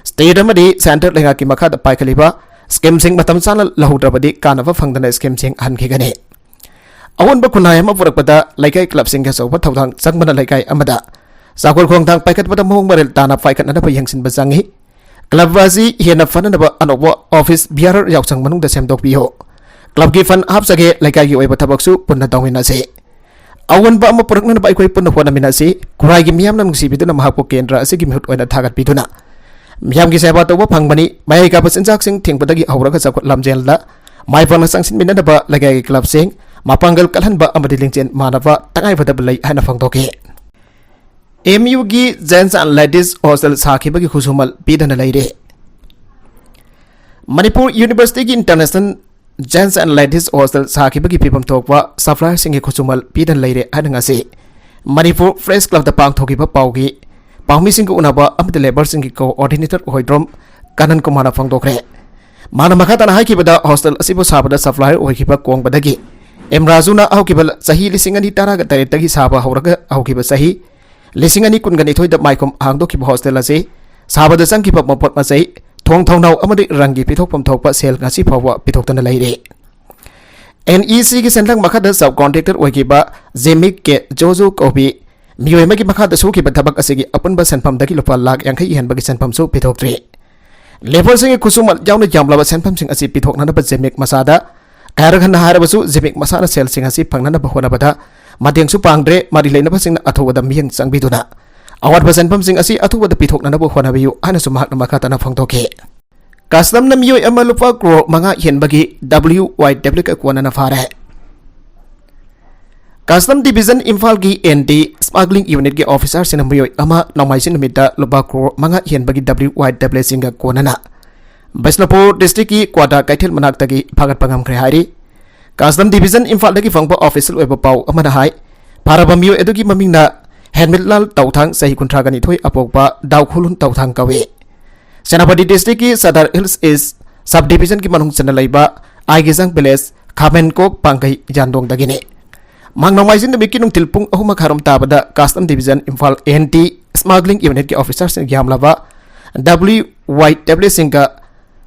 ꯁ꯭ꯇꯦꯠ ꯑꯃꯗꯤ ꯁꯦꯟꯇꯔ ꯂꯩꯉꯥꯛꯀꯤ ꯃꯈꯥꯗ ꯄꯥꯏꯈꯠꯂꯤꯕ ꯁ꯭ꯀꯤꯝꯁꯤꯡ ꯃꯇꯝ ꯆꯥꯅ ꯂꯧꯍꯧꯗ꯭ꯔꯕꯗꯤ ꯀꯥꯟꯅꯕ ꯐꯪꯗꯅ ꯁ꯭ꯀꯤꯝꯁꯤꯡ ꯍꯟꯈꯤꯒꯅꯤ꯫ ꯑꯑꯣꯟꯕ ꯈꯨꯟꯅꯥꯏ ꯑꯃ ꯄꯨꯔꯛꯄꯗ ꯂꯩꯀꯥꯏ ꯀ꯭ꯂꯕꯁꯤꯡꯒꯤ ꯑꯆꯧꯕ ꯊꯧꯗꯥꯡ ꯆꯪꯕꯅ ꯂꯩꯀꯥꯏ ꯑꯃꯗ ꯆꯥꯎꯈꯠ ꯈꯣꯡꯊꯥꯡ ꯄꯥꯏꯈꯠꯄꯗ ꯃꯑꯣꯡ ꯃꯔꯤꯜ ꯇꯥꯅ ꯄꯥꯏꯈꯠꯅꯅꯕ ꯌꯦꯡꯁꯤꯟꯕ ꯆꯪꯏ꯫ ꯀ꯭ꯂꯕ ꯑꯁꯤ ꯍꯦꯟꯅ ꯐꯅꯅꯕ ꯑꯅꯧꯕ ꯑꯣꯐꯤꯁ ꯕꯤꯌꯥꯔ ꯌꯥꯎꯁꯪ ꯃꯅꯨꯡꯗ ꯁꯦꯝꯗꯣꯛꯄꯤꯌꯨ꯫ ꯀ꯭ꯂꯕꯀꯤ ꯐꯟ ꯍꯥꯞꯆꯒꯦ, ꯂꯩꯀꯥꯏꯒꯤ ꯑꯣꯏꯕ ꯊꯕꯛꯁꯨ ꯄꯨꯟꯅ ꯇꯧꯃꯤꯟꯅꯁꯤ꯫ ꯑꯑꯣꯟꯕ ꯑꯃ ꯄꯨꯔꯛꯅꯅꯕ ꯑꯩꯈꯣꯏ ꯄꯨꯟꯅ ꯍꯣꯠꯅꯃꯤꯟꯅꯁꯤ꯫ ꯈꯨꯔꯥꯏꯒꯤ ꯃꯤꯌꯥꯝꯅ ꯅꯨꯡꯁꯤꯕꯤꯗꯨꯅ ꯃꯍꯥꯛꯄꯨ ꯀꯦꯟꯗ꯭ꯔ ꯑꯁꯤꯒꯤ ꯃꯤꯍꯨꯠ ꯑꯣꯏꯅ ꯊꯥꯒꯠꯄꯤꯗꯨꯅ ꯃꯤꯌꯥꯝꯒꯤ ꯁꯦꯕꯥ ꯇꯧꯕ ꯐꯪꯕꯅꯤ꯫ ꯃꯌꯥꯏ ꯀꯥꯕ ꯆꯤꯟꯖꯥꯛꯁꯤꯡ ꯊꯤꯡꯕꯗꯒꯤ ꯍꯧꯔꯒ ꯆꯥꯎꯈꯠ ꯂꯝꯖꯦꯜꯗ ꯃꯥꯏ ꯄꯥꯛꯅ ꯆꯪꯁꯤꯟꯃꯤꯟꯅꯅꯕ ꯂꯩꯀꯥꯏꯒꯤ ꯀ꯭ꯂꯕꯁꯤꯡ ꯃꯄꯥꯡꯒꯜ ꯀꯜꯍꯟꯕ ꯑꯃꯗꯤ ꯂꯤꯡꯖꯦꯜ ꯃꯥꯟꯅꯕ ꯇꯉꯥꯏꯐꯗꯕ ꯂꯩ ꯍꯥꯏꯅ ꯐꯣꯡꯗꯣꯛꯈꯤ꯫ ꯑꯦꯝ ꯌꯨꯒꯤ Gents and Ladies Hostel ꯁꯥꯈꯤꯕꯒꯤ ꯈꯨꯠꯁꯨꯃꯜ ꯄꯤꯗꯅ ꯂꯩꯔꯦ꯫ ꯃꯅꯤꯄꯨꯔ ꯌꯨꯅꯤꯚꯔꯁꯤꯇꯤꯒꯤ international Gents and Ladies Hostel ꯁꯥꯈꯤꯕꯒꯤ ꯐꯤꯕꯝ ꯊꯣꯛꯄ ꯁꯄ꯭ꯂꯥꯏꯌꯔꯁꯤꯡꯒꯤ ꯈꯨꯠꯁꯨꯃꯜ ꯄꯤꯗꯅ ꯂꯩꯔꯦ ꯍꯥꯏꯅ ꯉꯁꯤ ꯃꯅꯤꯄꯨꯔ ꯄ꯭ꯔꯦꯁ ꯀ꯭ꯂꯕꯇ ꯄꯥꯡꯊꯣꯛꯈꯤꯕ ꯄꯥꯎꯒꯤ ꯄꯥꯎꯃꯤꯁꯤꯡꯒ ꯎꯅꯕ ꯑꯃꯗꯤ ꯂꯦꯕꯔꯁꯤꯡꯒꯤ ꯀꯣꯑꯣꯔꯗꯤꯅꯦꯇꯔ ꯑꯣꯏꯗ꯭ꯔꯣꯝ ꯀꯥꯅꯟ ꯀꯨꯃꯥꯔꯅ ꯐꯣꯡꯗꯣꯛꯈ꯭ꯔꯦ꯫ ꯃꯥꯅ ꯃꯈꯥ ꯇꯥꯅ ꯍꯥꯏꯈꯤꯕꯗ, ꯍꯣꯁꯇꯦꯜ ꯑꯁꯤꯕꯨ ꯁꯥꯕꯗ ꯁꯄ꯭ꯂꯥꯏꯌꯔ ꯑꯣꯏꯈꯤꯕ ꯀꯣꯡꯕꯗꯒꯤ ꯑꯦꯝ ꯔꯥꯖꯨꯅ ꯍꯧꯈꯤꯕ ꯆꯍꯤ ꯂꯤꯁꯤꯡ ꯑꯅꯤ ꯇꯔꯥꯒ ꯇꯔꯦꯠꯇꯒꯤ ꯁꯥꯕ ꯍꯧꯔꯒ ꯍꯧꯈꯤꯕ ꯆꯍꯤ ꯂꯤꯁꯤꯡ ꯑꯅꯤ ꯀꯨꯟꯒ ꯅꯤꯊꯣꯏꯗ ꯃꯥꯏꯈꯨꯝ ꯍꯥꯡꯗꯣꯛꯈꯤꯕ ꯍꯣꯁꯇꯦꯜ ꯑꯁꯤ ꯁꯥꯕꯗ ꯆꯪꯈꯤꯕ ꯃꯄꯣꯠ ꯃꯆꯩ, ꯊꯣꯡ ꯊꯣꯡꯅꯥꯎ ꯑꯃꯗꯤ ꯔꯪꯒꯤ ꯄꯤꯊꯣꯛꯐꯝ ꯊꯣꯛꯄ ꯁꯦꯜ ꯉꯁꯤ ꯐꯥꯎꯕ ꯄꯤꯊꯣꯛꯇꯅ ꯂꯩꯔꯤ꯫ ꯑꯦꯟ ꯏ ꯁꯤꯒꯤ ꯁꯦꯟꯊꯪ ꯃꯈꯥꯗ ꯁꯕ ꯀꯣꯟꯇ꯭ꯔꯦꯛꯇꯔ ꯑꯣꯏꯈꯤꯕ ꯖꯦꯃꯤꯛ ꯀꯦ ꯖꯣꯖꯣ ꯀꯧꯕꯤ ꯃꯤꯑꯣꯏ ꯑꯃꯒꯤ ꯃꯈꯥꯗ ꯁꯨꯈꯤꯕ ꯊꯕꯛ ꯑꯁꯤꯒꯤ ꯑꯄꯨꯟꯕ ꯁꯦꯟꯐꯝꯗꯒꯤ ꯂꯨꯄꯥ ꯂꯥꯈ ꯌꯥꯡꯈꯩ ꯍꯦꯟꯕꯒꯤ ꯁꯦꯟꯐꯝꯁꯨ ꯄꯤꯊꯣꯛꯇ꯭ꯔꯤ꯫ ꯂꯦꯕꯔꯁꯤꯡꯒꯤ ꯈꯨꯠꯁꯨꯃꯟ ꯌꯥꯎꯅ ꯌꯥꯝꯂꯕ ꯁꯦꯟꯐꯝꯁꯤꯡ ꯑꯁꯤ ꯄꯤꯊꯣꯛꯅꯅꯕ ꯖꯦꯃꯤꯛ ꯃꯁꯥꯗ ꯈꯔ ꯍꯟꯅ ꯍꯥꯏꯔꯕꯁꯨ ꯖꯤꯃꯤꯛ ꯃꯁꯥꯅ ꯁꯦꯜꯁꯤꯡ ꯑꯁꯤ ꯐꯪꯅꯅꯕ ꯍꯣꯠꯅꯕꯗ ꯃꯇꯦꯡꯁꯨ ꯄꯥꯡꯗ꯭ꯔꯦ꯫ ꯃꯔꯤ ꯂꯩꯅꯕꯁꯤꯡꯅ ꯑꯊꯨꯕꯗ ꯃꯤꯠꯌꯦꯡ ꯆꯪꯕꯤꯗꯨꯅ ꯑꯋꯥꯠꯄ ꯁꯦꯟꯐꯝꯁꯤꯡ ꯑꯁꯤ ꯑꯊꯨꯕꯗ ꯄꯤꯊꯣꯛꯅꯅꯕ ꯍꯣꯠꯅꯕꯤꯌꯨ ꯍꯥꯏꯅꯁꯨ ꯃꯍꯥꯛꯅ ꯃꯈꯥ ꯇꯥꯅ ꯐꯣꯡꯗꯣꯛꯈꯤ꯫ ꯀꯁꯇꯝꯅ ꯃꯤꯑꯣꯏ ꯑꯃ ꯂꯨꯄꯥ ꯀ꯭ꯔꯣꯔ ꯃꯉꯥ ꯍꯦꯟꯕꯒꯤ W Y W ꯀꯣꯟꯅꯅ ꯐꯥꯔꯦ꯫ ꯀꯁꯇꯝ ꯗꯤꯕꯤꯖꯟ ꯏꯝꯐꯥꯜꯒꯤ ꯑꯦꯟꯇꯤ ꯁ꯭ꯃꯒ꯭ꯂꯤꯡ ꯌꯨꯅꯤꯠꯀꯤ ꯑꯣꯐꯤꯁꯥꯔꯁꯤꯡꯅ ꯃꯤꯑꯣꯏ ꯑꯃ ꯅꯣꯡꯃꯥꯏꯖꯤꯡ ꯅꯨꯃꯤꯠꯇ ꯂꯨꯄꯥ ꯀ꯭ꯔꯣꯔ ꯃꯉꯥ ꯍꯦꯟꯕꯒꯤ W Y W ꯁꯤꯡꯒ ꯀꯣꯟꯅꯅ ꯕꯤꯁꯅꯨꯄꯨꯔ ꯗꯤꯁꯇ꯭ꯔꯤꯛꯀꯤ ꯀ꯭ꯋꯥꯗꯥ ꯀꯩꯊꯦꯜ ꯃꯅꯥꯛꯇꯒꯤ ꯐꯥꯒꯠꯄ ꯉꯝꯈ꯭ꯔꯦ ꯍꯥꯏꯔꯤ꯫ ꯀꯁꯇꯝ ꯗꯤꯕꯤꯖꯟ ꯏꯝꯐꯥꯜꯗꯒꯤ ꯐꯪꯕ ꯑꯣꯐꯤꯁꯤꯌꯦꯜ ꯑꯣꯏꯕ ꯄꯥꯎ ꯑꯃꯅ ꯍꯥꯏ, ꯐꯥꯔꯕ ꯃꯤꯑꯣꯏ ꯑꯗꯨꯒꯤ ꯃꯃꯤꯡꯅ ꯍꯦꯟꯃꯤꯠꯂꯥꯜ ꯇꯧꯊꯥꯡ, ꯆꯍꯤ ꯀꯨꯟꯊ꯭ꯔꯥꯒ ꯅꯤꯊꯣꯏ, ꯑꯄꯣꯛꯄ ꯗꯥꯎꯈꯨꯂꯨꯟ ꯇꯧꯊꯥꯡ ꯀꯧꯏ꯫ ꯁꯦꯅꯥꯄꯇꯤ ꯗꯤꯁꯇ꯭ꯔꯤꯛꯀꯤ ꯁꯗꯔ ꯍꯤꯜꯁ ꯏꯁ ꯁꯕ ꯗꯤꯕꯤꯖꯟꯒꯤ ꯃꯅꯨꯡ ꯆꯟꯅ ꯂꯩꯕ ꯑꯥꯏꯒꯤꯖꯥꯡ ꯚꯤꯂꯦꯖ ꯈꯥꯃꯦꯟꯀꯣꯛ ꯄꯥꯡꯒꯩ ꯌꯥꯟꯗꯣꯡꯗꯒꯤꯅꯤ꯫ ꯃꯍꯥꯛ ꯅꯣꯡꯃꯥꯏꯖꯤꯡ ꯅꯨꯃꯤꯠꯀꯤ ꯅꯨꯡꯊꯤꯜ ꯄꯨꯡ ꯑꯍꯨꯝ ꯃꯈꯥꯏꯔꯣꯝ ꯇꯥꯕꯗ ꯀꯁꯇꯝ ꯗꯤꯕꯤꯖꯟ ꯏꯝꯐꯥꯜ ꯑꯦꯟꯇꯤ ꯁ꯭ꯃꯒ꯭ꯂꯤꯡ ꯌꯨꯅꯤꯠꯀꯤ ꯑꯣꯐꯤꯁꯥꯔꯁꯤꯡ ꯌꯥꯝꯂꯕ W Y W ꯁꯤꯡꯒ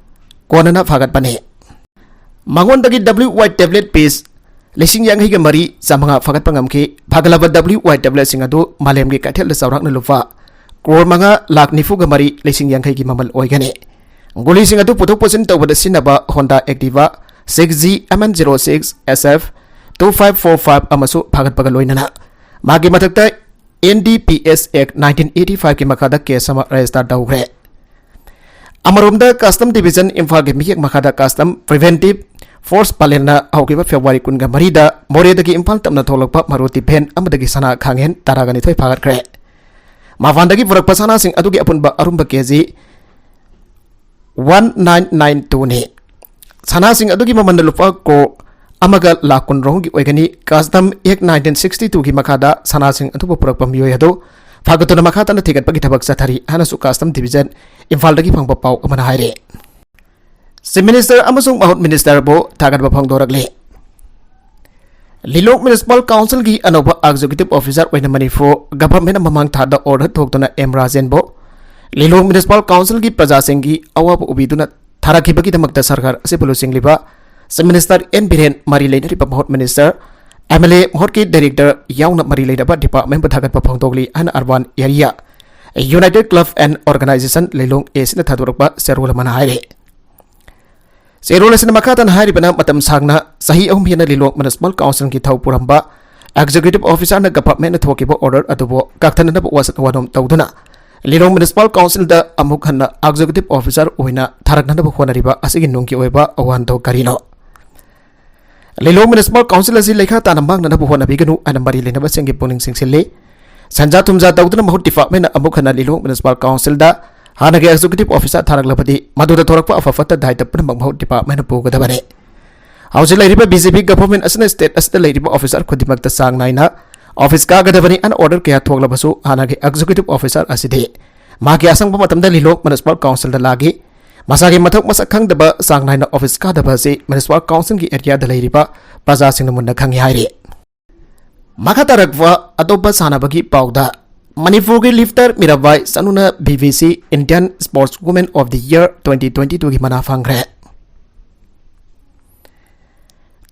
ꯀꯣꯟꯅꯅ ꯐꯥꯒꯠꯄꯅꯤ꯫ ꯃꯉꯣꯟꯗꯒꯤ W Y W ꯄꯤꯁ ꯂꯤꯁꯤꯡ ꯌꯥꯡꯈꯩꯒ ꯃꯔꯤ ꯆꯥꯃꯉꯥ ꯐꯥꯒꯠꯄ ꯉꯝꯈꯤ꯫ ꯐꯥꯒꯠꯂꯕ W Y W ꯁꯤꯡ ꯑꯗꯨ ꯃꯥꯂꯦꯝꯒꯤ ꯀꯩꯊꯦꯜꯗ ꯆꯥꯎꯔꯥꯛꯅ ꯂꯨꯄꯥ ꯀ꯭ꯔꯣꯔ ꯃꯉꯥ ꯂꯥꯈ ꯅꯤꯐꯨꯒ ꯃꯔꯤ ꯂꯤꯁꯤꯡ ꯌꯥꯡꯈꯩꯒꯤ ꯃꯃꯜ ꯑꯣꯏꯒꯅꯤ꯫ ꯒꯨꯂꯤꯁꯤꯡ ꯑꯗꯨ ꯄꯨꯊꯣꯛ ꯄꯨꯁꯤꯟ ꯇꯧꯕꯗ ꯁꯤꯖꯤꯟꯅꯕ Honda Activa six G M N zero six S F two five four five ꯑꯃꯁꯨ ꯐꯥꯒꯠꯄꯒ ꯂꯣꯏꯅꯅ ꯃꯥꯒꯤ ꯃꯊꯛꯇ N D P S Act nineteen eighty five ꯀꯤ ꯃꯈꯥꯗ ꯀꯦꯁ ꯑꯃ ꯔꯦꯖꯤꯁꯇꯔ ꯇꯧꯈ꯭ꯔꯦ꯫ ꯑꯃꯔꯣꯝꯗ, ꯀꯁꯇꯝ ꯗꯤꯕꯤꯖꯟ ꯏꯝꯐꯥꯜꯒꯤ ꯃꯤꯌꯦꯛ ꯃꯈꯥꯗ ꯀꯁꯇꯝ ꯄ꯭ꯔꯤꯚꯦꯟꯇꯤꯚ ꯐꯣꯔꯁ ꯄꯥꯂꯦꯟꯅ ꯍꯧꯈꯤꯕ ꯐꯦꯕ꯭ꯔꯨꯋꯥꯔꯤ ꯀꯨꯟꯒ ꯃꯔꯤꯗ ꯃꯣꯔꯦꯗꯒꯤ ꯏꯝꯐꯥꯜ ꯇꯝꯅ ꯊꯣꯛꯂꯛꯄ ꯃꯔꯨꯇꯤ ꯚꯦꯟ ꯑꯃꯗꯒꯤ ꯁꯅꯥ ꯈꯥꯡꯍꯦꯟ ꯇꯔꯥꯒ ꯅꯤꯊꯣꯏ ꯐꯥꯒꯠꯈ꯭ꯔꯦ꯫ ꯃꯄꯥꯟꯗꯒꯤ ꯄꯨꯔꯛꯄ ꯁꯅꯥꯁꯤꯡ ꯑꯗꯨꯒꯤ ꯑꯄꯨꯟꯕ ꯑꯔꯨꯝꯕ ꯀꯦꯖꯤ one nine nine two ꯅꯤ꯫ ꯁꯅꯥꯁꯤꯡ ꯑꯗꯨꯒꯤ ꯃꯃꯜꯅ ꯂꯨꯄꯥ ꯀ꯭ꯔꯣꯔ ꯑꯃꯒ ꯂꯥꯈ ꯀꯨꯟ ꯔꯣꯝꯒꯤ ꯑꯣꯏꯒꯅꯤ꯫ ꯀꯁꯇꯝ ꯑꯦꯛ nineteen sixty two ꯒꯤ ꯃꯈꯥꯗ ꯁꯅꯥꯁꯤꯡ ꯑꯗꯨꯕꯨ ꯄꯨꯔꯛꯄ ꯃꯤꯑꯣꯏ ꯑꯗꯨ ꯐꯥꯒꯠꯇꯨꯅ ꯃꯈꯥ ꯇꯥꯅ ꯊꯤꯒꯠꯄꯒꯤ ꯊꯕꯛ ꯆꯠꯊꯔꯤ ꯍꯥꯏꯅꯁꯨ ꯀꯁꯇꯝ ꯗꯤꯕꯤꯖꯟ ꯏꯝꯐꯥꯜꯗꯒꯤ ꯐꯪꯕ ꯄꯥꯎ ꯑꯃꯅ ꯍꯥꯏꯔꯤ꯫ ꯆꯤꯐ ꯃꯤꯅꯤꯁꯇꯔ ꯑꯃꯁꯨꯡ ꯃꯍꯨꯠ ꯃꯤꯅꯤꯁꯇꯔꯕꯨ ꯊꯥꯒꯠꯄ ꯐꯣꯡꯗꯣꯔꯛꯂꯤ꯫ ꯂꯤꯂꯣꯡ ꯃ꯭ꯌꯨꯅꯤꯁꯤꯄꯥꯜ ꯀꯥꯎꯟꯁꯤꯜꯒꯤ ꯑꯅꯧꯕ ꯑꯦꯛꯖꯤꯀ꯭ꯌꯨꯇꯤꯚ ꯑꯣꯐꯤꯁꯥꯔ ꯑꯣꯏꯅ ꯃꯅꯤꯄꯨꯔ ꯒꯚꯔꯟꯃꯦꯟꯠꯅ ꯃꯃꯥꯡ ꯊꯥꯗ ꯑꯣꯔꯗꯔ ꯊꯣꯛꯇꯨꯅ ꯑꯦꯝ ꯔꯥꯖꯦꯟꯕꯨ ꯂꯤꯂꯣꯡ ꯃ꯭ꯌꯨꯅꯤꯁꯤꯄꯥꯜ ꯀꯥꯎꯟꯁꯤꯜꯒꯤ ꯄ꯭ꯔꯖꯥꯁꯤꯡꯒꯤ ꯑꯋꯥꯕ ꯎꯕꯤꯗꯨꯅ ꯊꯥꯔꯛꯈꯤꯕꯒꯤꯗꯃꯛꯇ ꯁꯔꯀꯥꯔ ꯑꯁꯤꯕꯨ ꯂꯨꯆꯤꯡꯂꯤꯕ ꯆꯤꯐ ꯃꯤꯅꯤꯁꯇꯔ ꯑꯦꯟ ꯕꯤꯔꯦꯟ, ꯃꯔꯤ ꯂꯩꯅꯔꯤꯕ ꯃꯍꯨꯠ ꯃꯤꯅꯤꯁꯇꯔ, ꯑꯦꯝ ꯑꯦꯜ ꯑꯦ ꯃꯍꯨꯠꯀꯤ ꯗꯥꯏꯔꯦꯛꯇꯔ ꯌꯥꯎꯅ ꯃꯔꯤ ꯂꯩꯅꯕ ꯗꯤꯄꯥꯔꯠꯃꯦꯟꯕꯨ ꯊꯥꯒꯠꯄ ꯐꯣꯡꯗꯣꯛꯂꯤ ꯍꯥꯏꯅ urban area united club and organisation Lilong A ꯁꯤꯅ ꯊꯥꯗꯣꯔꯛꯄ ꯆꯦꯔꯣꯜ ꯑꯃꯅ ꯍꯥꯏꯔꯤ꯫ ꯆꯦꯔꯣꯜ ꯑꯁꯤꯅ ꯃꯈꯥ ꯇꯥꯅ ꯍꯥꯏꯔꯤꯕꯅ, ꯃꯇꯝ ꯁꯥꯡꯅ ꯆꯍꯤ ꯑꯍꯨꯝ ꯍꯦꯟꯅ ꯂꯤꯂꯣꯡ ꯃ꯭ꯌꯨꯅꯤꯁꯤꯄꯥꯜ ꯀꯥꯎꯟꯁꯤꯜꯒꯤ ꯊꯧ ꯄꯨꯔꯝꯕ ꯑꯦꯛꯖꯤꯀ꯭ꯌꯨꯇꯤꯚ ꯑꯣꯐꯤꯁꯥꯔꯅ ꯒꯚꯔꯟꯃꯦꯟꯠꯅ ꯊꯣꯛꯈꯤꯕ ꯑꯣꯔꯗꯔ ꯑꯗꯨꯕꯨ ꯀꯛꯊꯠꯅꯅꯕ ꯋꯥꯁꯛ ꯋꯥꯅꯣꯝ ꯇꯧꯗꯨꯅ ꯂꯤꯂꯣꯡ ꯃ꯭ꯌꯨꯅꯤꯁꯤꯄꯥꯜ ꯀꯥꯎꯟꯁꯤꯜꯗ ꯑꯃꯨꯛ ꯍꯟꯅ ꯑꯦꯛꯖꯤꯀ꯭ꯌꯨꯇꯤꯚ ꯑꯣꯐꯤꯁꯥꯔ ꯑꯣꯏꯅ ꯊꯥꯔꯛꯅꯅꯕ ꯍꯣꯠꯅꯔꯤꯕ ꯑꯁꯤꯒꯤ ꯅꯨꯡꯒꯤ ꯑꯣꯏꯕ ꯑꯋꯥꯟꯗꯣ ꯀꯔꯤꯅꯣ? ꯂꯤꯂꯣꯡ ꯃ꯭ꯌꯨꯅꯤꯁꯤꯄꯥꯜ ꯀꯥꯎꯟꯁꯤꯜ ꯑꯁꯤ ꯂꯩꯈꯥ ꯇꯥꯅ ꯃꯥꯡꯅꯅꯕ ꯍꯣꯠꯅꯕꯤꯒꯅꯨ ꯍꯥꯏꯅ ꯃꯔꯤ ꯂꯩꯅꯕꯁꯤꯡꯒꯤ ꯄꯨꯛꯅꯤꯡ ꯆꯤꯡꯁꯤꯜꯂꯤ꯫ ꯁꯦꯟꯖꯥ ꯊꯨꯝꯖꯥ ꯇꯧꯗꯨꯅ ꯃꯍꯨꯠ ꯗꯤꯄꯥꯔꯠꯃꯦꯟꯠꯅ ꯑꯃꯨꯛ ꯍꯟꯅ ꯂꯤꯂꯣꯡ ꯃ꯭ꯌꯨꯅꯤꯁꯤꯄꯥꯜ ꯀꯥꯎꯟꯁꯤꯜꯗ ꯍꯥꯟꯅꯒꯤ ꯑꯦꯛꯖꯤꯀ꯭ꯌꯨꯇꯤꯚ ꯑꯣꯐꯤꯁꯥꯔ ꯊꯥꯔꯛꯂꯕꯗꯤ ꯃꯗꯨꯗ ꯊꯣꯔꯛꯄ ꯑꯐ ꯐꯠꯇ ꯗꯥꯏꯇ ꯄꯨꯝꯅꯃꯛ ꯃꯍꯨꯠ ꯗꯤꯄꯥꯔꯠꯃꯦꯟꯠꯅ ꯄꯨꯒꯗꯕꯅꯤ꯫ ꯍꯧꯖꯤꯛ ꯂꯩꯔꯤꯕ ꯕꯤ ꯖꯦ ꯄꯤ ꯒꯚꯔꯟꯃꯦꯟꯠ ꯑꯁꯤꯅ ꯁ꯭ꯇꯦꯠ ꯑꯁꯤꯗ ꯂꯩꯔꯤꯕ ꯑꯣꯐꯤꯁꯥꯔ ꯈꯨꯗꯤꯡꯃꯛꯇ ꯆꯥꯡ ꯅꯥꯏꯅ ꯑꯣꯐꯤꯁ ꯀꯥꯒꯗꯕꯅꯤ꯫ ꯑꯟ ꯑꯣꯔꯗꯔ ꯀꯌꯥ ꯊꯣꯛꯂꯕꯁꯨ ꯍꯥꯟꯅꯒꯤ ꯑꯦꯛꯖꯤꯀ꯭ꯌꯨꯇꯤꯚ ꯑꯣꯐꯤꯁꯥꯔ ꯑꯁꯤꯗꯤ ꯃꯍꯥꯛꯀꯤ ꯑꯁꯪꯕ ꯃꯇꯝꯗ ꯂꯤꯂꯣꯡ ꯃ꯭ꯌꯨꯅꯤꯁꯤꯄꯥꯜ ꯀꯥꯎꯟꯁꯤꯜꯗ ꯂꯥꯛꯏ꯫ ꯃꯁꯥꯒꯤ ꯃꯊꯧ ꯃꯁꯛ ꯈꯪꯗꯕ ꯆꯥꯡ ꯅꯥꯏꯅ ꯑꯣꯐꯤꯁ ꯀꯥꯗꯕ ꯑꯁꯤ ꯃ꯭ꯌꯨꯅꯤꯁꯤꯄꯥꯜ ꯀꯥꯎꯟꯁꯤꯜꯒꯤ ꯑꯦꯔꯤꯌꯥꯗ ꯂꯩꯔꯤꯕ ꯄ꯭ꯔꯖꯥꯁꯤꯡꯅ ꯃꯨꯟꯅ ꯈꯪꯏ ꯍꯥꯏꯔꯤ꯫ ꯃꯈꯥ ꯇꯥꯔꯛꯄ ꯑꯇꯣꯞꯄ ꯁꯥꯟꯅꯕꯒꯤ ꯄꯥꯎꯗ, ꯃꯅꯤꯄꯨꯔꯒꯤ ꯂꯤꯐꯇꯔ ꯃꯤꯔꯥꯕꯥꯏ ꯆꯅꯨꯅ B B C Indian Sports Woman of the Year twenty twenty-twoꯒꯤ ꯃꯅꯥ ꯐꯪꯈ꯭ꯔꯦ꯫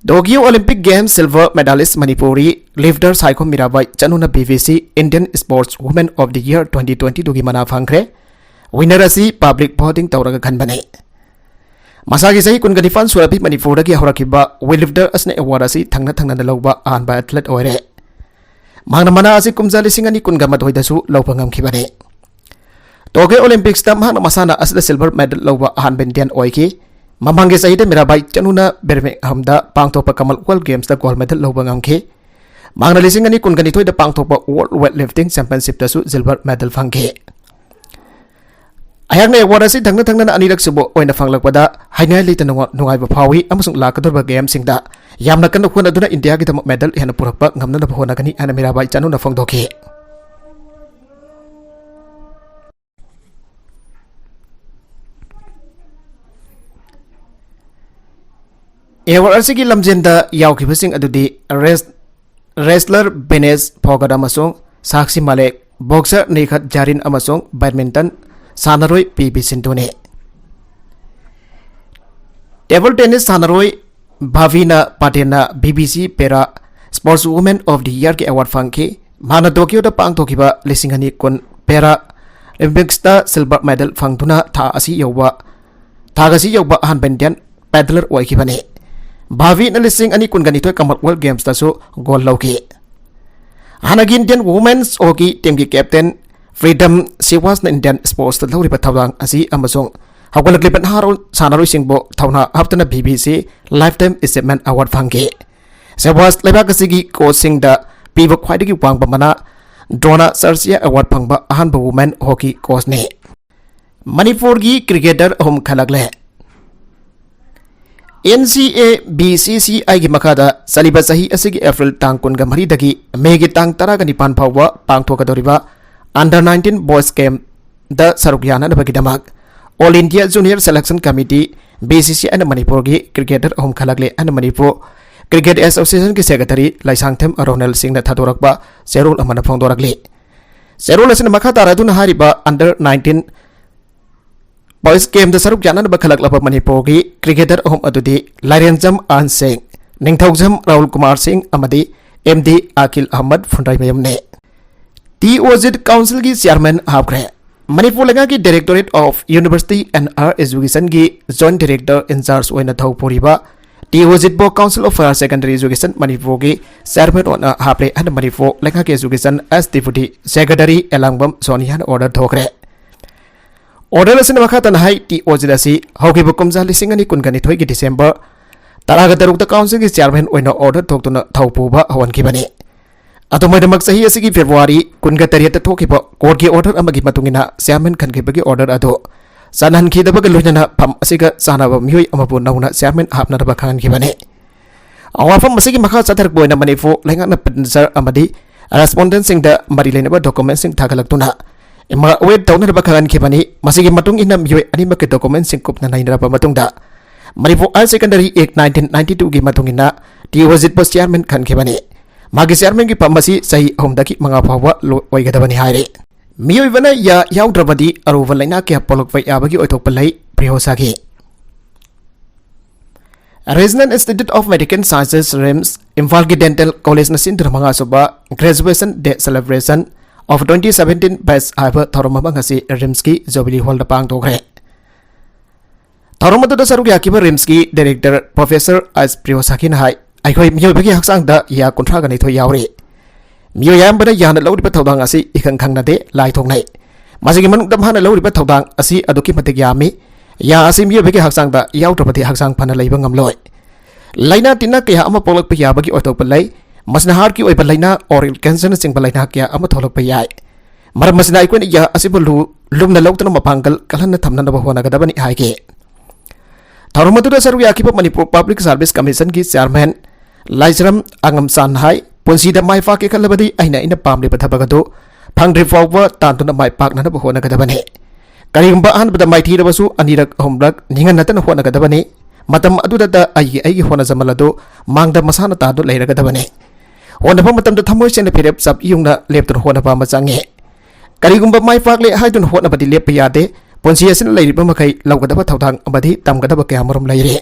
Tokyo Olympic games silver medallist Manipuri lifter Saikhom Mirabai ꯆꯅꯨꯅ B B C Indian Sports Woman of the Year twenty twenty-twoꯒꯤ ꯃꯅꯥ ꯐꯪꯈ꯭ꯔꯦ꯫ ꯋꯤꯟꯅꯔ ꯑꯁꯤ ꯄꯕ꯭ꯂꯤꯛ ꯚꯣꯇꯤꯡ ꯇꯧꯔꯒ ꯈꯟꯕꯅꯤ꯫ ꯃꯁꯥꯒꯤ ꯆꯍꯤ ꯀꯨꯟꯒ ꯅꯤꯄꯥꯟ ꯁꯨꯔꯕꯤ ꯃꯅꯤꯄꯨꯔꯗꯒꯤ ꯍꯧꯔꯛꯈꯤꯕ ꯋꯦꯠ ꯂꯤꯐꯇꯔ ꯑꯁꯤꯅ ꯑꯦꯋꯥꯔꯗ ꯑꯁꯤ ꯊꯪꯅ ꯊꯪꯅꯅ ꯂꯧꯕ ꯑꯍꯥꯟꯕ ꯑꯦꯊꯂꯦꯠ ꯑꯣꯏꯔꯦ꯫ ꯃꯍꯥꯛꯅ ꯃꯅꯥ ꯑꯁꯤ ꯀꯨꯝꯖꯥ ꯂꯤꯁꯤꯡ ꯑꯅꯤ ꯀꯨꯟꯒ ꯃꯥꯊꯣꯏꯗꯁꯨ ꯂꯧꯕ ꯉꯝꯈꯤꯕꯅꯤ꯫ ꯇꯣꯀꯤꯌꯣ ꯑꯣꯂꯤꯝꯄꯤꯛꯁꯇ ꯃꯍꯥꯛꯅ ꯃꯁꯥꯟꯅ ꯑꯁꯤꯗ ꯁꯤꯜꯚꯔ ꯃꯦꯗꯜ ꯂꯧꯕ ꯑꯍꯥꯟꯕ ꯏꯟꯗꯤꯌꯟ ꯑꯣꯏꯈꯤ꯫ ꯃꯃꯥꯡꯒꯤ ꯆꯍꯤꯗ ꯃꯤꯔꯥꯕꯥꯏ ꯆꯅꯨꯅ ꯕꯔꯃꯤꯡꯍꯥꯝꯗ ꯄꯥꯡꯊꯣꯛꯄ ꯀꯃꯟꯋꯦꯜꯊ ꯒꯦꯝꯁꯇ ꯒꯣꯜꯗ ꯃꯦꯗꯜ ꯂꯧꯕ ꯉꯝꯈꯤ꯫ ꯃꯍꯥꯛꯅ ꯂꯤꯁꯤꯡ ꯑꯅꯤ ꯀꯨꯟꯒ ꯅꯤꯊꯣꯏꯗ ꯄꯥꯡꯊꯣꯛꯄ ꯋꯥꯔꯜꯗ ꯋꯦꯠ ꯂꯤꯐꯇꯤꯡ ꯆꯦꯝꯄꯤꯌꯟꯁꯤꯞꯇꯁꯨ ꯁꯤꯜꯚꯔ ꯃꯦꯗꯜ ꯐꯪꯈꯤ꯫ ꯑꯩꯍꯥꯛꯅ ꯑꯦꯋꯥꯔꯗ ꯑꯁꯤ ꯊꯪꯅ ꯊꯪꯅꯅ ꯑꯅꯤꯔꯛ ꯁꯨꯕ ꯑꯣꯏꯅ ꯐꯪꯂꯛꯄꯗ ꯍꯥꯏꯅꯤꯡꯉꯥꯏ ꯂꯩꯇꯅ ꯅꯨꯡꯉꯥ-, ꯅꯨꯡꯉꯥꯏꯕ ꯐꯥꯎꯏ ꯑꯃꯁꯨꯡ ꯂꯥꯛꯀꯗꯧꯔꯤꯕ ꯒꯦꯝꯁꯤꯡꯗ ꯌꯥꯝꯅ ꯀꯟꯅ ꯍꯣꯠꯅꯗꯨꯅ ꯏꯟꯗꯤꯌꯥꯒꯤꯗꯃꯛ ꯃꯦꯗꯜ ꯍꯦꯟꯅ ꯄꯨꯔꯛꯄ ꯉꯝꯅꯅꯕ ꯍꯣꯠꯅꯒꯅꯤ ꯍꯥꯏꯅ ꯃꯤꯔꯥꯕꯥꯏ ꯆꯅꯨꯅ ꯐꯣꯡꯗꯣꯛꯈꯤ꯫ ꯑꯦꯋꯥꯔꯗ ꯑꯁꯤꯒꯤ ꯂꯝꯖꯦꯟꯗ ꯌꯥꯎꯈꯤꯕꯁꯤꯡ ꯑꯗꯨꯗꯤ ꯔꯦꯁ-, ꯔꯦꯁꯂꯔ ꯕꯤꯅꯦꯁ ꯐꯣꯒꯠ ꯑꯃꯁꯨꯡ ꯁꯥꯛꯁꯤ ꯃꯥꯂꯦꯛ, ꯕꯣꯛꯁꯔ ꯅꯤꯈꯠ ꯖꯥꯔꯤꯟ ꯑꯃꯁꯨꯡ ꯕꯦꯗꯃꯤꯟꯇꯟ ꯁꯥꯟꯅꯔꯣꯏ ꯄꯤ ꯚꯤ ꯁꯤꯟꯙꯨꯅꯤ꯫ ꯇꯦꯕꯜ ꯇꯦꯅꯤꯁ ꯁꯥꯟꯅꯔꯣꯏ ꯚꯥꯚꯤꯅꯥ ꯄꯇꯦꯜꯅ B B C para sports woman of the ꯌꯔꯒꯤ ꯑꯦꯋꯥꯔꯗ ꯐꯪꯈꯤ꯫ ꯃꯍꯥꯛꯅ ꯇꯣꯀꯤꯌꯣꯗ ꯄꯥꯡꯊꯣꯛꯈꯤꯕ ꯂꯤꯁꯤꯡ ꯑꯅꯤ ꯀꯨꯟ ꯄꯦꯔꯥ ꯑꯣꯂꯤꯝꯄꯤꯛꯁꯇ ꯁꯤꯜꯚꯔ ꯃꯦꯗꯜ ꯐꯪꯗꯨꯅ ꯊꯥ ꯑꯁꯤ ꯌꯧꯕ, ꯊꯥꯛ ꯑꯁꯤ ꯌꯧꯕ ꯑꯍꯥꯟꯕ ꯏꯟꯗꯤꯌꯟ paddler ꯑꯣꯏꯈꯤꯕꯅꯤ꯫ ꯚꯥꯕꯤꯅ ꯂꯤꯁꯤꯡ ꯑꯅꯤ ꯀꯨꯟꯒ ꯅꯤꯊꯣꯏ Commonwealth Gamesꯇꯁꯨ gold ꯂꯧꯈꯤ꯫ ꯍꯥꯟꯅꯒꯤ Indian Women's Hockey Teamꯒꯤ captain Freedom Siwasꯅ Indian sportsꯇ ꯂꯧꯔꯤꯕ ꯊꯧꯗꯥꯡ ꯑꯁꯤ ꯑꯃꯁꯨꯡ ꯍꯧꯒꯠꯂꯛꯂꯤꯕ ꯅꯍꯥꯔꯣꯜ ꯁꯥꯟꯅꯔꯣꯏꯁꯤꯡꯕꯨ ꯊꯧꯅꯥ ꯍꯥꯞꯇꯨꯅ ꯚꯤꯕꯤꯁꯤ Lifetime Achievement Award ꯐꯪꯈꯤ꯫ ꯁꯦꯕꯥꯁ ꯂꯩꯕꯥꯛ ꯑꯁꯤꯒꯤ coachꯁꯤꯡꯗ ꯄꯤꯕ ꯈ꯭ꯋꯥꯏꯗꯒꯤ ꯋꯥꯡꯕ ꯃꯅꯥ Dronacharjya Award ꯐꯪꯕ ꯑꯍꯥꯟꯕ women hockey coachꯅꯤ꯫ ꯃꯅꯤꯄꯨꯔꯒꯤ cricketer ꯑꯍꯨꯝ ꯈꯜꯂꯛꯂꯦ꯫ NCABCCIꯒꯤ ꯃꯈꯥꯗ ꯆꯠꯂꯤꯕ ꯆꯍꯤ ꯑꯁꯤꯒꯤ April ꯇꯥꯡ ꯀꯨꯟꯒ ꯃꯔꯤꯗꯒꯤ Mayꯒꯤ ꯇꯥꯡ ꯇꯔꯥꯒ ꯅꯤꯄꯥꯟ ꯐꯥꯎꯕ ꯄꯥꯡꯊꯣꯛꯀꯗꯧꯔꯤꯕ Under nineteen Boys Gameꯗ ꯁꯔꯨꯛ ꯌꯥꯅꯅꯕꯒꯤꯗꯃꯛ All India Junior Selection Committee, BCCIꯅ ꯃꯅꯤꯄꯨꯔꯒꯤ cricketer ꯑꯍꯨꯝ ꯈꯜꯂꯛꯂꯦ ꯍꯥꯏꯅ ꯃꯅꯤꯄꯨꯔ Cricket Associationꯒꯤ secretary ꯂꯩꯁꯥꯡꯊꯦꯝ ꯔꯣꯅꯦꯜ ꯁꯤꯡꯅ ꯊꯥꯗꯣꯔꯛꯄ ꯆꯦꯔꯣꯜ ꯑꯃꯅ ꯐꯣꯡꯗꯣꯔꯛꯂꯤ꯫ ꯆꯦꯔꯣꯜ ꯑꯁꯤꯅ ꯃꯈꯥ ꯇꯥꯔꯗꯨꯅ ꯍꯥꯏꯔꯤꯕ Under nineteen Boys Gameꯗ ꯁꯔꯨꯛ ꯌꯥꯅꯅꯕ ꯈꯜꯂꯛꯂꯕ ꯃꯅꯤꯄꯨꯔꯒꯤ cricketer ꯑꯍꯨꯝ ꯑꯗꯨꯗꯤ ꯂꯥꯏꯔꯦꯟꯖꯝ ꯑꯍꯟ ꯁꯤꯡ, ꯅꯤꯡꯊꯧꯖꯝ ꯔꯥꯍꯨꯜ ꯀꯨꯃꯥꯔ ꯁꯤꯡ ꯑꯃꯗꯤ MD ꯑꯈꯤꯜ Ahmad ꯐꯨꯟꯗ꯭ꯔꯩꯃꯌꯨꯝꯅꯤ꯫ TOJIT Councilꯒꯤ chairman ꯍꯥꯞꯈ꯭ꯔꯦ꯫ Manipur ꯂꯩꯉꯥꯛꯀꯤ Directorate of University and Higher Educationꯒꯤ joint director in charge ꯑꯣꯏꯅ ꯊꯧ ꯄꯨꯔꯤꯕ TOJITꯕꯨ Council of Higher Secondary Education ꯃꯅꯤꯄꯨꯔꯒꯤ chairman ꯑꯣꯏꯅ ꯍꯥꯞꯂꯦ ꯍꯥꯏꯅ ꯃꯅꯤꯄꯨꯔ ꯂꯩꯉꯥꯛꯀꯤ Education as Deputy Secretary ꯑꯦꯂꯥꯡꯕꯝ ꯁꯣꯅꯤꯌꯥꯅ order ꯊꯣꯛꯈ꯭ꯔꯦ꯫ Order ꯑꯁꯤꯅ ꯃꯈꯥ ꯇꯥꯅ ꯍꯥꯏ, TOJIT ꯑꯁꯤ ꯍꯧꯈꯤꯕ ꯀꯨꯝꯖꯥ ꯂꯤꯁꯤꯡ ꯑꯅꯤ ꯀꯨꯟꯒ ꯅꯤꯊꯣꯏꯒꯤ December ꯇꯔꯥꯒ ꯇꯔꯨꯛꯇ councilꯒꯤ chairman ꯑꯣꯏꯅ order ꯊꯣꯛꯇꯨꯅ ꯊꯧ ꯄꯨꯕ ꯍꯧꯍꯟꯈꯤꯕꯅꯤ꯫ ꯑꯗꯨꯝ ꯑꯣꯏꯅꯃꯛ, ꯆꯍꯤ ꯑꯁꯤꯒꯤ February ꯀꯨꯟꯒ ꯇꯔꯦꯠꯇ ꯊꯣꯛꯈꯤꯕ courtꯀꯤ order ꯑꯃꯒꯤ ꯃꯇꯨꯡ ꯏꯟꯅ chairman ꯈꯟꯈꯤꯕꯒꯤ order ꯑꯗꯨ ꯆꯠꯅꯍꯟꯈꯤꯗꯕꯒ ꯂꯣꯏꯅꯅ ꯐꯝ ꯑꯁꯤꯒ ꯆꯥꯟꯅꯕ ꯃꯤꯑꯣꯏ ꯑꯃꯕꯨ ꯅꯧꯅ chairman ꯍꯥꯞꯅꯅꯕ ꯈꯪꯍꯟꯈꯤꯕꯅꯤ꯫ ꯋꯥꯐꯝ ꯑꯁꯤꯒꯤ ꯃꯈꯥ ꯆꯠꯊꯔꯛꯄ ꯑꯣꯏꯅ ꯃꯅꯤꯄꯨꯔ ꯂꯩꯉꯥꯛꯅ petitioner ꯑꯃꯗꯤ respondentꯁꯤꯡꯗ ꯃꯔꯤ ꯂꯩꯅꯕ documentꯁꯤꯡ ꯊꯥꯒꯠꯂꯛꯇꯨꯅ evaluate ꯇꯧꯅꯅꯕ ꯈꯪꯍꯟꯈꯤꯕꯅꯤ꯫ ꯃꯁꯤꯒꯤ ꯃꯇꯨꯡ ꯏꯟꯅ ꯃꯤꯑꯣꯏ ꯑꯅꯤꯃꯛꯀꯤ documentꯁꯤꯡ ꯀꯨꯞꯅ ꯅꯩꯅꯔꯕ ꯃꯇꯨꯡꯗ Manipur Higher Secondary Act nineteen ninety twoꯒꯤ ꯃꯇꯨꯡ ꯏꯟꯅ TOJITꯄꯨ chairman ꯈꯟꯈꯤꯕꯅꯤ꯫ ꯃꯥꯒꯤ chairmanꯒꯤ ꯐꯝ ꯑꯁꯤ ꯆꯍꯤ ꯑꯍꯨꯝꯗꯒꯤ ꯃꯉꯥ ꯐꯥꯎꯕ ꯂꯣ-, ꯑꯣꯏꯒꯗꯕꯅꯤ ꯍꯥꯏꯔꯤ꯫ ꯃꯤꯑꯣꯏꯕꯅ ꯌꯥ ꯌꯥꯎꯗ꯭ꯔꯕꯗꯤ ꯑꯔꯨꯕ ꯂꯩꯅꯥ ꯀꯌꯥ ꯄꯣꯛꯂꯛꯄ ꯌꯥꯕꯒꯤ ꯑꯣꯏꯊꯣꯛꯄ ꯂꯩ, ꯄ꯭ꯔꯤꯌꯣꯁꯥꯒꯤ꯫ Regional Institute of Medical Sciences, RIMS, ꯏꯝꯐꯥꯜꯒꯤ Dental Collegeꯅ ꯁꯤꯟꯗꯨꯅ ꯃꯉꯥ ꯁꯨꯕ Graduation Day Celebration of twenty seventeen Batch ꯍꯥꯏꯕ ꯊꯧꯔꯝ ꯑꯃ ꯉꯁꯤ RIMSꯀꯤ Jubilee Hallꯗ ꯄꯥꯡꯊꯣꯛꯈ꯭ꯔꯦ꯫ ꯊꯧꯔꯝ ꯑꯗꯨꯗ ꯁꯔꯨꯛ ꯌꯥꯈꯤꯕ ꯔꯤꯝꯁꯀꯤ ꯗꯥꯏꯔꯦꯛꯇꯔ ꯄ꯭ꯔꯣꯐꯦꯁꯔ ꯑꯁ ꯄ꯭ꯔꯤꯌꯣꯁꯥꯀꯤꯅ ꯍꯥꯏ, ꯑꯩꯈꯣꯏ ꯃꯤꯑꯣꯏꯕꯒꯤ ꯍꯛꯆꯥꯡꯗ ꯌꯥ ꯀꯨꯟꯊ꯭ꯔꯥꯒ ꯅꯤꯊꯣꯏ ꯌꯥꯎꯔꯤ꯫ ꯃꯤꯑꯣꯏ ꯑꯌꯥꯝꯕꯅ ꯌꯥꯅ ꯂꯧꯔꯤꯕ ꯊꯧꯗꯥꯡ ꯑꯁꯤ ꯏꯈꯪ ꯈꯪꯅꯗꯦ, ꯂꯥꯏ ꯊꯣꯛꯅꯩ꯫ ꯃꯁꯤꯒꯤ ꯃꯅꯨꯡꯗ ꯃꯍꯥꯛꯅ ꯂꯧꯔꯤꯕ ꯊꯧꯗꯥꯡ ꯑꯁꯤ ꯑꯗꯨꯛꯀꯤ ꯃꯇꯤꯛ ꯌꯥꯝꯃꯤ꯫ ꯌꯥ ꯑꯁꯤ ꯃꯤꯑꯣꯏꯕꯒꯤ ꯍꯛꯆꯥꯡꯗ ꯌꯥꯎꯗ꯭ꯔꯕꯗꯤ ꯍꯛꯆꯥꯡ ꯐꯅ ꯂꯩꯕ ꯉꯝꯂꯣꯏ꯫ ꯂꯥꯏꯅꯥ ꯇꯤꯟꯅ ꯀꯌꯥ ꯑꯃ ꯄꯣꯛꯂꯛꯄ ꯌꯥꯕꯒꯤ ꯑꯣꯏꯊꯣꯛꯄ ꯂꯩ꯫ ꯃꯁꯤꯅ ꯍꯥꯔꯠꯀꯤ ꯑꯣꯏꯕ ꯂꯥꯏꯅꯥ, ꯑꯣꯔꯦꯜ ꯀꯦꯟꯁꯔꯅꯆꯤꯡꯕ ꯂꯥꯏꯅꯥ ꯀꯌꯥ ꯑꯃ ꯊꯣꯛꯂꯛꯄ ꯌꯥꯏ꯫ ꯃꯔꯝ ꯑꯁꯤꯅ ꯑꯩꯈꯣꯏꯅ ꯌꯥ ꯑꯁꯤꯕꯨ ꯂꯨ-, ꯂꯨꯝꯅ ꯂꯧꯗꯨꯅ ꯃꯄꯥꯡꯒꯜ ꯀꯜꯍꯟꯅ ꯊꯝꯅꯅꯕ ꯍꯣꯠꯅꯒꯗꯕꯅꯤ ꯍꯥꯏꯈꯤ꯫ ꯊꯧꯔꯝ ꯑꯗꯨꯗ ꯁꯔꯨꯛ ꯌꯥꯈꯤꯕ ꯃꯅꯤꯄꯨꯔ ꯄꯕ꯭ꯂꯤꯛ ꯁꯥꯔꯚꯤꯁ ꯀꯃꯤꯁꯟꯒꯤ ꯆꯤꯌꯥꯔꯃꯦꯟ ꯂꯥꯏꯁ꯭ꯔꯝ ꯑꯉꯝꯆꯥꯟꯅ ꯍꯥꯏ, ꯄꯨꯟꯁꯤꯗ ꯃꯥꯏ ꯄꯥꯛꯀꯦ ꯈꯜꯂꯕꯗꯤ ꯑꯩꯅ ꯑꯩꯅ ꯄꯥꯝꯂꯤꯕ ꯊꯕꯛ ꯑꯗꯨ ꯐꯪꯗ꯭ꯔꯤ ꯐꯥꯎꯕ ꯇꯥꯟꯗꯨꯅ ꯃꯥꯏ ꯄꯥꯛꯅꯅꯕ ꯍꯣꯠꯅꯒꯗꯕꯅꯤ꯫ ꯀꯔꯤꯒꯨꯝꯕ ꯑꯍꯥꯟꯕꯗ ꯃꯥꯏꯊꯤꯔꯕꯁꯨ ꯑꯅꯤꯔꯛ ꯑꯍꯨꯝꯂꯛ ꯅꯤꯡꯍꯟꯅꯗꯅ ꯍꯣꯠꯅꯒꯗꯕꯅꯤ꯫ ꯃꯇꯝ ꯑꯗꯨꯗꯇ ꯑꯩꯒꯤ ꯑꯩꯒꯤ ꯍꯣꯠꯅꯖꯃꯜ ꯑꯗꯨ ꯃꯥꯡꯗ ꯃꯁꯥꯅ ꯇꯥꯗꯨꯅ ꯂꯩꯔꯒꯗꯕꯅꯤ꯫ ꯍꯣꯠꯅꯕ ꯃꯇꯝꯗ ꯊꯃꯣꯏ ꯁꯦꯡꯅ ꯐꯤꯔꯦꯞ ꯆꯞ ꯌꯨꯡꯅ ꯂꯦꯞꯇꯨꯅ ꯍꯣꯠꯅꯕ ꯑꯃ ꯆꯪꯏ꯫ ꯀꯔꯤꯒꯨꯝꯕ ꯃꯥꯏ ꯄꯥꯛꯂꯦ ꯍꯥꯏꯗꯨꯅ ꯍꯣꯠꯅꯕꯗꯤ ꯂꯦꯞꯄ ꯌꯥꯗꯦ꯫ ꯄꯨꯟꯁꯤ ꯑꯁꯤꯅ ꯂꯩꯔꯤꯕ ꯃꯈꯩ ꯂꯧꯒꯗꯕ ꯊꯧꯗꯥꯡ ꯑꯃꯗꯤ ꯇꯝꯒꯗꯕ ꯀꯌꯥ ꯃꯔꯨꯝ ꯂꯩꯔꯤ꯫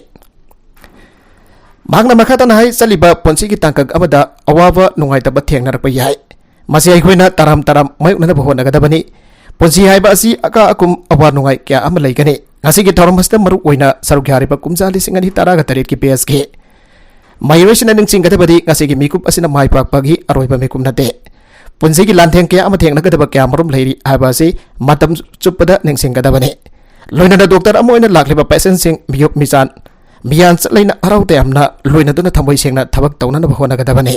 ꯃꯍꯥꯛꯅ ꯃꯈꯥ ꯇꯥꯅ ꯍꯥꯏ, ꯆꯠꯂꯤꯕ ꯄꯨꯟꯁꯤꯒꯤ ꯇꯥꯡꯀꯛ ꯑꯃꯗ ꯑꯋꯥꯕ ꯅꯨꯡꯉꯥꯏꯇꯕ ꯊꯦꯡꯅꯔꯛꯄ ꯌꯥꯏ꯫ ꯃꯁꯤ ꯑꯩꯈꯣꯏꯅ ꯇꯔꯥꯝ ꯇꯔꯥꯝ ꯃꯥꯌꯣꯛꯅꯅꯕ ꯍꯣꯠꯅꯒꯗꯕꯅꯤ꯫ ꯄꯨꯟꯁꯤ ꯍꯥꯏꯕ ꯑꯁꯤ ꯑꯀꯥ ꯑꯀꯨꯝ, ꯑꯋꯥ ꯅꯨꯡꯉꯥꯏ ꯀꯌꯥ ꯑꯃ ꯂꯩꯒꯅꯤ꯫ ꯉꯁꯤꯒꯤ ꯊꯧꯔꯝ ꯑꯁꯤꯗ ꯃꯔꯨ ꯑꯣꯏꯅ ꯁꯔꯨꯛ ꯌꯥꯔꯤꯕ ꯀꯨꯝꯖꯥ ꯂꯤꯁꯤꯡ ꯑꯅꯤ ꯇꯔꯥꯒ ꯇꯔꯦꯠꯀꯤ ꯕꯦꯆꯀꯤ ꯃꯍꯩꯔꯣꯏꯁꯤꯡꯅ ꯅꯤꯡꯁꯤꯡꯒꯗꯕꯗꯤ ꯉꯁꯤꯒꯤ ꯃꯤꯀꯨꯞ ꯑꯁꯤꯅ ꯃꯥꯏ ꯄꯥꯛꯄꯒꯤ ꯑꯔꯣꯏꯕ ꯃꯤꯀꯨꯞ ꯅꯠꯇꯦ꯫ ꯄꯨꯟꯁꯤꯒꯤ ꯂꯥꯟꯊꯦꯡ ꯀꯌꯥ ꯑꯃ ꯊꯦꯡꯅꯒꯗꯕ ꯀꯌꯥ ꯃꯔꯨꯝ ꯂꯩꯔꯤ ꯍꯥꯏꯕ ꯑꯁꯤ ꯃꯇꯝ ꯆꯨꯞꯄꯗ ꯅꯤꯡꯁꯤꯡꯒꯗꯕꯅꯤ꯫ ꯂꯣꯏꯅꯅ ꯗꯣꯛꯇꯔ ꯑꯃ ꯑꯣꯏꯅ ꯂꯥꯛꯂꯤꯕ ꯄꯦꯁꯦꯟꯁꯤꯡ ꯃꯤꯌꯣꯛ ꯃꯤꯆꯥꯟ ꯃꯤꯌꯥꯟ ꯆꯠꯂꯩꯅ ꯍꯔꯥꯎ ꯇꯌꯥꯝꯅ ꯂꯣꯏꯅꯗꯨꯅ ꯊꯃꯣꯏ ꯁꯦꯡꯅ ꯊꯕꯛ ꯇꯧꯅꯅꯕ ꯍꯣꯠꯅꯒꯗꯕꯅꯤ꯫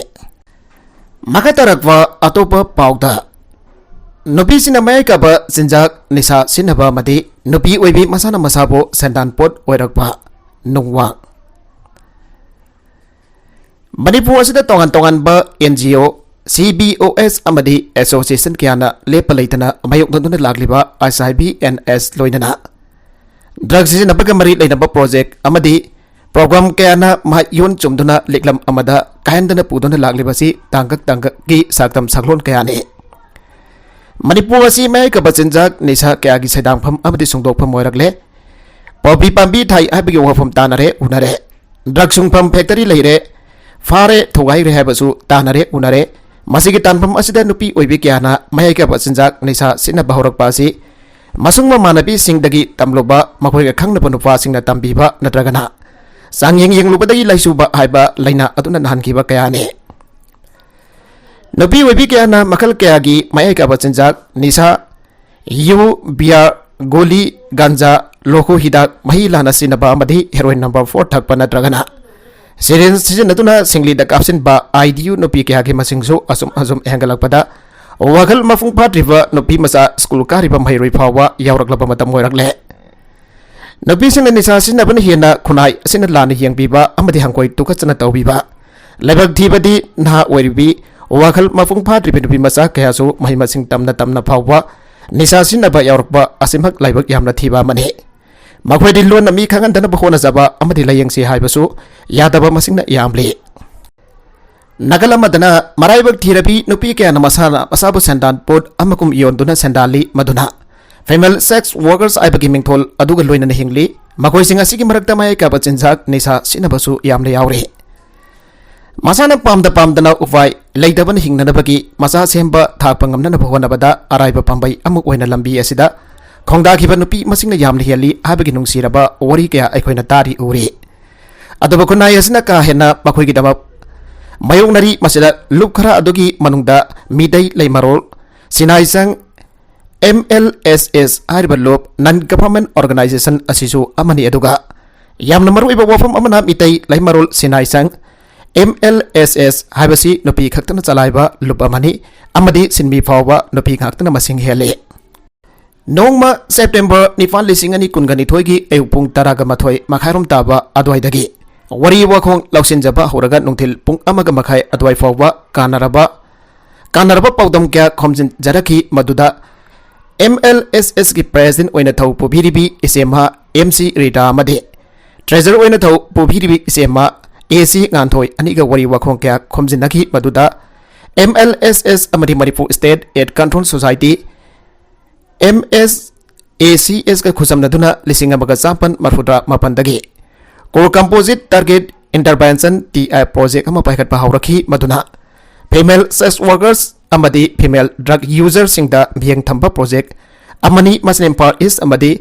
ꯃꯈꯥ ꯇꯥꯔꯛꯄ ꯑꯇꯣꯞꯄ ꯄꯥꯎꯗ, ꯅꯨꯄꯤꯁꯤꯡꯅ ꯃꯌꯥꯏ ꯀꯥꯕ ꯆꯤꯟꯖꯥꯛ, ꯅꯤꯁꯥ ꯁꯤꯖꯤꯟꯅꯕ ꯑꯃꯗꯤ ꯅꯨꯄꯤ ꯑꯣꯏꯕꯤ ꯃꯁꯥꯅ ꯃꯁꯥꯕꯨ ꯁꯦꯟꯗꯥꯟ ꯄꯣꯠ ꯑꯣꯏꯔꯛꯄ ꯅꯨꯡꯋꯥꯡ꯫ ꯃꯅꯤꯄꯨꯔ ꯑꯁꯤꯗ ꯇꯣꯉꯥꯟ ꯇꯣꯉꯥꯟꯕ and G O, C B ꯑꯣ ꯑꯦꯁ ꯑꯃꯗꯤ ꯑꯦꯁꯣꯁꯤꯌꯦꯁꯟ ꯀꯌꯥꯅ ꯂꯦꯞꯄ ꯂꯩꯇꯅ ꯃꯥꯌꯣꯛꯅꯗꯨꯅ ꯂꯥꯛꯂꯤꯕ ꯑꯩꯆ ꯑꯥꯏ ꯚꯤ ꯑꯦꯟ ꯑꯦꯁ ꯂꯣꯏꯅꯅ ꯗ꯭ꯔꯒ ꯁꯤꯖꯤꯟꯅꯕꯒ ꯃꯔꯤ ꯂꯩꯅꯕ ꯄ꯭ꯔꯣꯖꯦꯛ ꯑꯃꯗꯤ ꯄ꯭ꯔꯣꯒ꯭ꯔꯥꯝ ꯀꯌꯥꯅ ꯃꯍꯩ ꯌꯣꯟ ꯆꯨꯝꯗꯨꯅ ꯂꯤꯛꯂꯝ ꯑꯃꯗ ꯀꯥꯏꯍꯟꯗꯅ ꯄꯨꯗꯨꯅ ꯂꯥꯛꯂꯤꯕꯁꯤ ꯇꯥꯡꯀꯛ ꯇꯥꯡꯀꯛꯀꯤ ꯁꯛꯇꯝ ꯁꯛꯂꯣꯟ ꯀꯌꯥꯅꯤ꯫ ꯃꯅꯤꯄꯨꯔ ꯑꯁꯤ ꯃꯌꯥꯏ ꯀꯥꯕ ꯆꯤꯟꯖꯥꯛ, ꯅꯤꯁꯥ ꯀꯌꯥꯒꯤ ꯁꯩꯗꯥꯡꯐꯝ ꯑꯃꯗꯤ ꯁꯨꯡꯗꯣꯛꯐꯝ ꯑꯣꯏꯔꯛꯂꯦ꯫ ꯄꯣꯄꯤ ꯄꯥꯝꯕꯤ ꯊꯥꯏ ꯍꯥꯏꯕꯒꯤ ꯋꯥꯐꯝ ꯇꯥꯅꯔꯦ, ꯎꯅꯔꯦ꯫ ꯗ꯭ꯔꯒ ꯁꯨꯡꯐꯝ ꯐꯦꯛꯇꯔꯤ ꯂꯩꯔꯦ, ꯐꯥꯔꯦ, ꯊꯨꯒꯥꯏꯔꯦ ꯍꯥꯏꯕꯁꯨ ꯇꯥꯅꯔꯦ, ꯎꯅꯔꯦ꯫ ꯃꯁꯤꯒꯤ ꯇꯥꯟꯐꯝ ꯑꯁꯤꯗ ꯅꯨꯄꯤ ꯑꯣꯏꯕꯤ ꯀꯌꯥꯅ ꯃꯌꯥꯏ ꯀꯥꯕ ꯆꯤꯟꯖꯥꯛ, ꯅꯤꯁꯥ ꯁꯤꯖꯤꯟꯅꯕ ꯍꯧꯔꯛꯄ ꯑꯁꯤ ꯃꯁꯨꯡ ꯃꯃꯥꯟꯅꯕꯤꯁꯤꯡꯗꯒꯤ ꯇꯝꯂꯨꯕ, ꯃꯈꯣꯏꯒ ꯈꯪꯅꯕ ꯅꯨꯄꯥꯁꯤꯡꯅ ꯇꯝꯕꯤꯕ ꯅꯠꯇ꯭ꯔꯒꯅ ꯆꯥꯡꯌꯦꯡ ꯌꯦꯡꯂꯨꯕꯗꯒꯤ ꯂꯩꯁꯨꯕ ꯍꯥꯏꯕ ꯂꯥꯏꯅꯥ ꯑꯗꯨꯅ ꯅꯥꯍꯟꯈꯤꯕ ꯀꯌꯥꯅꯤ꯫ ꯅꯨꯄꯤ ꯑꯣꯏꯕꯤ ꯀꯌꯥꯅ ꯃꯈꯜ ꯀꯌꯥꯒꯤ ꯃꯌꯥꯏ ꯀꯥꯕ ꯆꯤꯟꯖꯥꯛ, ꯅꯤꯁꯥ, ꯌꯨ, ꯕꯤꯌꯥꯔ, ꯒꯣꯂꯤ, ꯒꯥꯟꯖꯥ, ꯂꯣꯈꯨ ꯍꯤꯗꯥꯛ, ꯃꯍꯤ ꯂꯥꯟꯅ ꯁꯤꯖꯤꯟꯅꯕ ꯑꯃꯗꯤ heroin number four ꯊꯛꯄ ꯅꯠꯇ꯭ꯔꯒꯅ syringe ꯁꯤꯖꯤꯟꯅꯗꯨꯅ ꯁꯤꯡꯂꯤꯗ ꯀꯥꯞꯁꯤꯟꯕ, I D U ꯅꯨꯄꯤ ꯀꯌꯥꯒꯤ ꯃꯁꯤꯡꯁꯨ ꯑꯁꯨꯝ ꯑꯁꯨꯝ ꯍꯦꯟꯒꯠꯂꯛꯄꯗ ꯋꯥꯈꯜ ꯃꯄꯨꯡ ꯐꯥꯗ꯭ꯔꯤꯕ ꯅꯨꯄꯤ ꯃꯆꯥ ꯁ꯭ꯀꯨꯜ ꯀꯥꯔꯤꯕ ꯃꯍꯩꯔꯣꯏ ꯐꯥꯎꯕ ꯌꯥꯎꯔꯛꯂꯕ ꯃꯇꯝ ꯑꯣꯏꯔꯛꯂꯦ꯫ ꯅꯨꯄꯤꯁꯤꯡꯅ ꯅꯤꯁꯥ ꯁꯤꯖꯤꯟꯅꯕꯅ ꯍꯦꯟꯅ ꯈꯨꯟꯅꯥꯏ ꯑꯁꯤꯅ ꯂꯥꯟꯅ ꯌꯦꯡꯕꯤꯕ ꯑꯃꯗꯤ ꯍꯪꯒꯣꯏ ꯇꯨꯀꯠꯆꯅ ꯇꯧꯕꯤꯕ, ꯂꯥꯏꯕꯛ ꯊꯤꯕꯗꯤ ꯅꯍꯥ ꯑꯣꯏꯔꯤꯕꯤ, ꯋꯥꯈꯜ ꯃꯄꯨꯡ ꯐꯥꯗ꯭ꯔꯤꯕ ꯅꯨꯄꯤ ꯃꯆꯥ ꯀꯌꯥꯁꯨ ꯃꯍꯩ ꯃꯁꯤꯡ ꯇꯝꯅ ꯇꯝꯅ ꯐꯥꯎꯕ ꯅꯤꯁꯥ ꯁꯤꯖꯤꯟꯅꯕ ꯌꯥꯎꯔꯛꯄ ꯑꯁꯤꯃꯛ ꯂꯥꯏꯕꯛ ꯌꯥꯝꯅ ꯊꯤꯕ ꯑꯃꯅꯤ꯫ ꯃꯈꯣꯏꯗꯤ ꯂꯣꯟꯅ ꯃꯤ ꯈꯪꯍꯟꯗꯅꯕ ꯍꯣꯠꯅꯖꯕ ꯑꯃꯗꯤ ꯂꯥꯏꯌꯦꯡꯁꯤ ꯍꯥꯏꯕꯁꯨ ꯌꯥꯗꯕ ꯃꯁꯤꯡꯅ ꯌꯥꯝꯂꯤ꯫ ꯅꯥꯀꯜ ꯑꯃꯗꯅ ꯃꯔꯥꯏꯕꯛ ꯊꯤꯔꯕꯤ ꯅꯨꯄꯤ ꯀꯌꯥꯅ ꯃꯁꯥꯅ ꯃꯁꯥꯕꯨ ꯁꯦꯟꯗꯥꯟ ꯄꯣꯠ ꯑꯃꯒꯨꯝ ꯌꯣꯟꯗꯨꯅ ꯁꯦꯟꯗꯥꯜꯂꯤ, ꯃꯗꯨꯅ female sex workers ꯍꯥꯏꯕꯒꯤ ꯃꯤꯡꯊꯣꯜ ꯑꯗꯨꯒ ꯂꯣꯏꯅꯅ ꯍꯤꯡꯂꯤ꯫ ꯃꯈꯣꯏꯁꯤꯡ ꯑꯁꯤꯒꯤ ꯃꯔꯛꯇ ꯃꯌꯥꯏ ꯀꯥꯕ ꯆꯤꯟꯖꯥꯛ, ꯅꯤꯁꯥ ꯁꯤꯖꯤꯟꯅꯕꯁꯨ ꯌꯥꯝꯅ ꯌꯥꯎꯔꯤ꯫ ꯃꯁꯥꯅ ꯄꯥꯝꯗ ꯄꯥꯝꯗꯅ ꯎꯄꯥꯏ ꯂꯩꯇꯕꯅ ꯍꯤꯡꯅꯅꯕꯒꯤ ꯃꯆꯥ ꯁꯦꯝꯕ ꯊꯥꯛꯄ ꯉꯝꯅꯅꯕ ꯍꯣꯠꯅꯕꯗ ꯑꯔꯥꯏꯕ ꯄꯥꯝꯕꯩ ꯑꯃ ꯑꯣꯏꯅ ꯂꯝꯕꯤ ꯑꯁꯤꯗ ꯈꯣꯡꯗꯥꯈꯤꯕ ꯅꯨꯄꯤ ꯃꯁꯤꯡꯅ ꯌꯥꯝꯅ ꯍꯦꯜꯂꯤ ꯍꯥꯏꯕꯒꯤ ꯅꯨꯡꯁꯤꯔꯕ ꯋꯥꯔꯤ ꯀꯌꯥ ꯑꯩꯈꯣꯏꯅ ꯇꯥꯔꯤ ꯎꯔꯤ꯫ ꯑꯗꯨꯕꯨ ꯈꯨꯟꯅꯥꯏ ꯑꯁꯤꯅ ꯀꯥ ꯍꯦꯟꯅ ꯃꯈꯣꯏꯒꯤꯗꯃꯛ ꯃꯥꯌꯣꯛꯅꯔꯤ꯫ ꯃꯁꯤꯗ ꯂꯨꯞ ꯈꯔ ꯑꯗꯨꯒꯤ ꯃꯅꯨꯡꯗ Meitei ꯂꯩꯃꯔꯣꯜ, ꯁꯤꯅꯥꯏꯆꯪ, M L S S ꯍꯥꯏꯔꯤꯕ ꯂꯨꯞ non government organization ꯑꯁꯤꯁꯨ ꯑꯃꯅꯤ꯫ ꯑꯗꯨꯒ ꯌꯥꯝꯅ ꯃꯔꯨꯑꯣꯏꯕ ꯋꯥꯐꯝ ꯑꯃꯅ Meitei ꯂꯩꯃꯔꯣꯜ ꯁꯤꯅꯥꯏꯆꯪ M L S S ꯍꯥꯏꯕꯁꯤ ꯅꯨꯄꯤ ꯈꯛꯇꯅ ꯆꯂꯥꯏꯕ ꯂꯨꯞ ꯑꯃꯅꯤ ꯑꯃꯗꯤ ꯁꯤꯟꯃꯤ ꯐꯥꯎꯕ ꯅꯨꯄꯤ ꯉꯥꯛꯇꯅ ꯃꯁꯤꯡ ꯍꯦꯜꯂꯤ꯫ ꯅꯣꯡꯃ September ꯅꯤꯄꯥꯟ, ꯂꯤꯁꯤꯡ ꯑꯅꯤ ꯀꯨꯟꯒ ꯅꯤꯊꯣꯏꯒꯤ ꯑꯌꯨꯛ ꯄꯨꯡ ꯇꯔꯥꯒ ꯃꯥꯊꯣꯏ ꯃꯈꯥꯏꯔꯣꯝ ꯇꯥꯕ ꯑꯗꯨꯋꯥꯏꯗꯒꯤ ꯋꯥꯔꯤ ꯋꯥꯈꯣꯡ ꯂꯧꯁꯤꯟꯖꯕ ꯍꯧꯔꯒ ꯅꯨꯡꯊꯤꯜ ꯄꯨꯡ ꯑꯃꯒ ꯃꯈꯥꯏ ꯑꯗꯨꯋꯥꯏ ꯐꯥꯎꯕ ꯀꯥꯟꯅꯔꯕ, ꯀꯥꯟꯅꯔꯕ ꯄꯥꯎꯗꯝ ꯀꯌꯥ ꯈꯣꯝꯖꯤꯟꯖꯔꯛꯈꯤ꯫ ꯃꯗꯨꯗ M L S S ꯀꯤ president ꯑꯣꯏꯅ ꯊꯧ ꯄꯨꯕꯤꯔꯤꯕꯤ ꯏꯆꯦꯃ M C ꯔꯤꯇꯥ ꯑꯃꯗꯤ treasurer ꯑꯣꯏꯅ ꯊꯧ ꯄꯨꯕꯤꯔꯤꯕꯤ ꯏꯆꯦꯃ A C ꯉꯥꯟꯊꯣꯏ ꯑꯅꯤꯒ ꯋꯥꯔꯤ ꯋꯥꯈꯣꯡ ꯀꯌꯥ ꯈꯣꯝꯖꯤꯟꯅꯈꯤ꯫ ꯃꯗꯨꯗ M L S S ꯑꯃꯗꯤ Manipur State AIDS Control Society, M S A C S ꯀ ꯈꯨꯠꯁꯝꯅꯗꯨꯅ ꯂꯤꯁꯤꯡ ꯑꯃꯒ ꯆꯥꯃꯥꯄꯟ ꯃꯔꯤꯐꯨꯇꯔꯥ ꯃꯥꯄꯟꯗꯒꯤ Core Composite Target Intervention, T I project ꯑꯃ ꯄꯥꯏꯈꯠꯄ ꯍꯧꯔꯛꯈꯤ, ꯃꯗꯨꯅ female sex workers ꯑꯃꯗꯤ female drug user ꯁꯤꯡꯗ ꯃꯤꯠꯌꯦꯡ ꯊꯝꯕ project ꯑꯃꯅꯤ꯫ ꯃꯁꯤꯅ ꯏꯝꯐꯥꯜ ꯏꯁ ꯑꯃꯗꯤ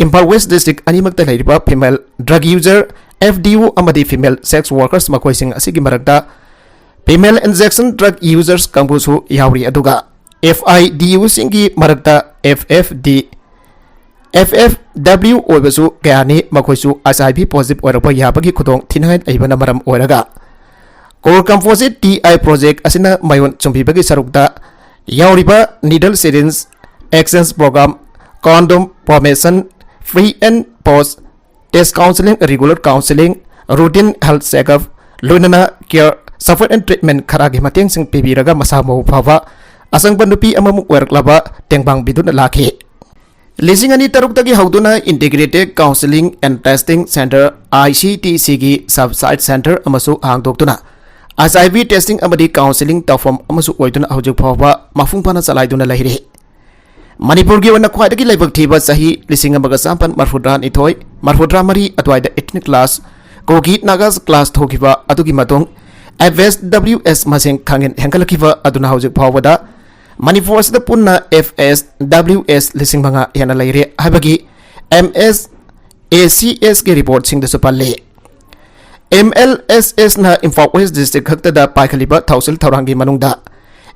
ꯏꯝꯐꯥꯜ ꯋꯦꯁ ꯗꯤꯁꯇ꯭ꯔꯤꯛ ꯑꯅꯤꯃꯛꯇ ꯂꯩꯔꯤꯕ female drug user, F D U ꯑꯃꯗꯤ ꯐꯤꯃꯦꯜ ꯁꯦꯛꯁ ꯋꯥꯔꯀꯔꯁ ꯃꯈꯣꯏꯁꯤꯡ ꯑꯁꯤꯒꯤ ꯃꯔꯛꯇ ꯐꯤꯃꯦꯜ ꯏꯟꯖꯦꯛꯁꯟ ꯗ꯭ꯔꯒ ꯌꯨꯖꯔꯁ ꯀꯥꯡꯕꯨꯁꯨ ꯌꯥꯎꯔꯤ꯫ ꯑꯗꯨꯒ ꯑꯦꯐ ꯑꯥꯏ ꯗꯤ ꯌꯨꯁꯤꯡꯒꯤ ꯃꯔꯛꯇ F F D, F F W ꯑꯣꯏꯕꯁꯨ ꯀꯌꯥꯅꯤ, ꯃꯈꯣꯏꯁꯨ ꯑꯩꯆ ꯑꯥꯏ ꯚꯤ ꯄꯣꯖꯤꯇꯤꯚ ꯑꯣꯏꯔꯛꯄ ꯌꯥꯕꯒꯤ ꯈꯨꯗꯣꯡ ꯊꯤꯅꯤꯡꯉꯥꯏ ꯂꯩꯕꯅ ꯃꯔꯝ ꯑꯣꯏꯔꯒ core composite T I project ꯑꯁꯤꯅ ꯃꯌꯣꯟ ꯆꯨꯝꯕꯤꯕꯒꯤ ꯁꯔꯨꯛꯇ ꯌꯥꯎꯔꯤꯕ needle syringe exchange programme, condom formation, pre and post test counselling, regular counselling, routine health checkup, ꯂꯣꯏꯅꯅ ꯀꯤꯌꯔ, ꯁꯄꯣꯔꯠ ꯑꯦꯟ ꯇ꯭ꯔꯤꯠꯃꯦꯟ ꯈꯔꯒꯤ ꯃꯇꯦꯡꯁꯤꯡ ꯄꯤꯕꯤꯔꯒ ꯃꯁꯥ ꯃꯎ ꯐꯕ ꯑꯁꯪꯕ ꯅꯨꯄꯤ ꯑꯃꯃꯨꯛ ꯑꯣꯏꯔꯛꯂꯕ ꯇꯦꯡꯕꯥꯡꯕꯤꯗꯨꯅ ꯂꯥꯛꯈꯤ꯫ ꯂꯤꯁꯤꯡ ꯑꯅꯤ ꯇꯔꯨꯛꯇꯒꯤ ꯍꯧꯗꯨꯅ Integrated Counseling and Testing Center, I C T C ꯒꯤ sub site center ꯑꯃꯁꯨ ꯍꯥꯡꯗꯣꯛꯇꯨꯅ ꯑꯩꯆ ꯑꯥꯏ ꯚꯤ ꯇꯦꯁꯇꯤꯡ ꯑꯃꯗꯤ ꯀꯥꯎꯟꯁꯤꯂꯤꯡ ꯇꯧꯐꯝ ꯑꯃꯁꯨ ꯑꯣꯏꯗꯨꯅ ꯍꯧꯖꯤꯛ ꯐꯥꯎꯕ ꯃꯄꯨꯡ ꯐꯥꯅ ꯆꯂꯥꯏꯗꯨꯅ ꯂꯩꯔꯤ꯫ ꯃꯅꯤꯄꯨꯔꯒꯤ ꯑꯣꯏꯅ ꯈ꯭ꯋꯥꯏꯗꯒꯤ ꯂꯥꯏꯕꯛ ꯊꯤꯕ ꯆꯍꯤ ꯂꯤꯁꯤꯡ ꯑꯃꯒ ꯆꯥꯃꯥꯄꯟ ꯃꯔꯐꯨꯇꯔꯥꯅꯤꯊꯣꯏ ꯃꯔꯐꯨꯇꯔꯥꯃꯔꯤ ꯑꯗꯨꯋꯥꯏꯗ ethnic class ꯀꯨꯀꯤ ꯅꯥꯒꯥꯁ class ꯊꯣꯛꯈꯤꯕ ꯑꯗꯨꯒꯤ ꯃꯇꯨꯡ F S W S ꯃꯁꯤꯡ ꯈꯪꯍꯦꯟ ꯍꯦꯟꯒꯠꯂꯛꯈꯤꯕ ꯑꯗꯨꯅ ꯍꯧꯖꯤꯛ ꯐꯥꯎꯕꯗ ꯃꯅꯤꯄꯨꯔ ꯑꯁꯤꯗ ꯄꯨꯟꯅ F S W S ꯂꯤꯁꯤꯡ ꯃꯉꯥ ꯍꯦꯟꯅ ꯂꯩꯔꯦ ꯍꯥꯏꯕꯒꯤ M S A C S ꯀꯤ ꯔꯤꯄꯣꯔꯠꯁꯤꯡꯗꯁꯨ ꯄꯜꯂꯤ꯫ M L S S ꯅ ꯏꯝꯐꯥꯜ ꯋꯦꯁ ꯗꯤꯁꯇ꯭ꯔꯤꯛ ꯈꯛꯇꯗ ꯄꯥꯏꯈꯠꯂꯤꯕ ꯊꯧꯁꯤꯜ ꯊꯧꯔꯥꯡꯒꯤ ꯃꯅꯨꯡꯗ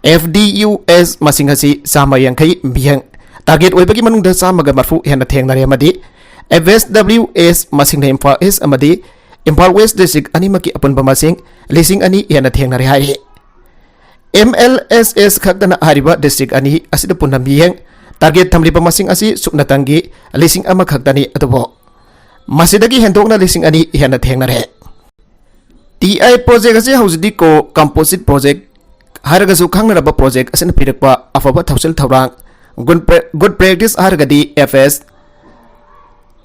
F D U S ꯃꯁꯤꯡ ꯑꯁꯤ ꯆꯥꯝꯃ ꯌꯥꯡꯈꯩ ꯃꯤꯌꯦꯡ target ꯑꯣꯏꯕꯒꯤ ꯃꯅꯨꯡꯗ ꯆꯥꯝꯃꯒ ꯃꯔꯐꯨ ꯍꯦꯟꯅ ꯊꯦꯡꯅꯔꯦ ꯑꯃꯗꯤ F S W S ꯃꯁꯤꯡꯅ ꯏꯝꯐꯥꯜ ꯏꯁ ꯑꯃꯗꯤ ꯏꯝꯐꯥꯜ ꯋꯦꯁ ꯗꯤꯁꯇ꯭ꯔꯤꯛ ꯑꯅꯤꯃꯛꯀꯤ ꯑꯄꯨꯟꯕ ꯃꯁꯤꯡ ꯂꯤꯁꯤꯡ ꯑꯅꯤ ꯍꯦꯟꯅ ꯊꯦꯡꯅꯔꯦ ꯍꯥꯏꯔꯤ꯫ M L S S ꯈꯛꯇꯅ ꯍꯥꯏꯔꯤꯕ ꯗꯤꯁꯇ꯭ꯔꯤꯛ ꯑꯅꯤ ꯑꯁꯤꯗ ꯄꯨꯟꯅ ꯃꯤꯌꯦꯡ target ꯊꯝꯂꯤꯕ ꯃꯁꯤꯡ ꯑꯁꯤ ꯁꯨꯞꯅꯇꯪꯒꯤ ꯂꯤꯁꯤꯡ ꯑꯃ ꯈꯛꯇꯅꯤ, ꯑꯗꯨꯕꯨ ꯃꯁꯤꯗꯒꯤ ꯍꯦꯟꯗꯣꯛꯅ ꯂꯤꯁꯤꯡ ꯑꯅꯤ ꯍꯦꯟꯅ ꯊꯦꯡꯅꯔꯦ꯫ T I project ꯑꯁꯤ ꯍꯧꯖꯤꯛꯇꯤ ꯀꯣ composite project ꯍꯥꯏꯔꯒꯁꯨ ꯈꯪꯅꯔꯕ project ꯑꯁꯤꯅ ꯄꯤꯔꯛꯄ ꯑꯐꯕ ꯊꯧꯁꯤꯜ ꯊꯧꯔꯥꯡ, good pra-, good practice ꯍꯥꯏꯔꯒꯗꯤ F S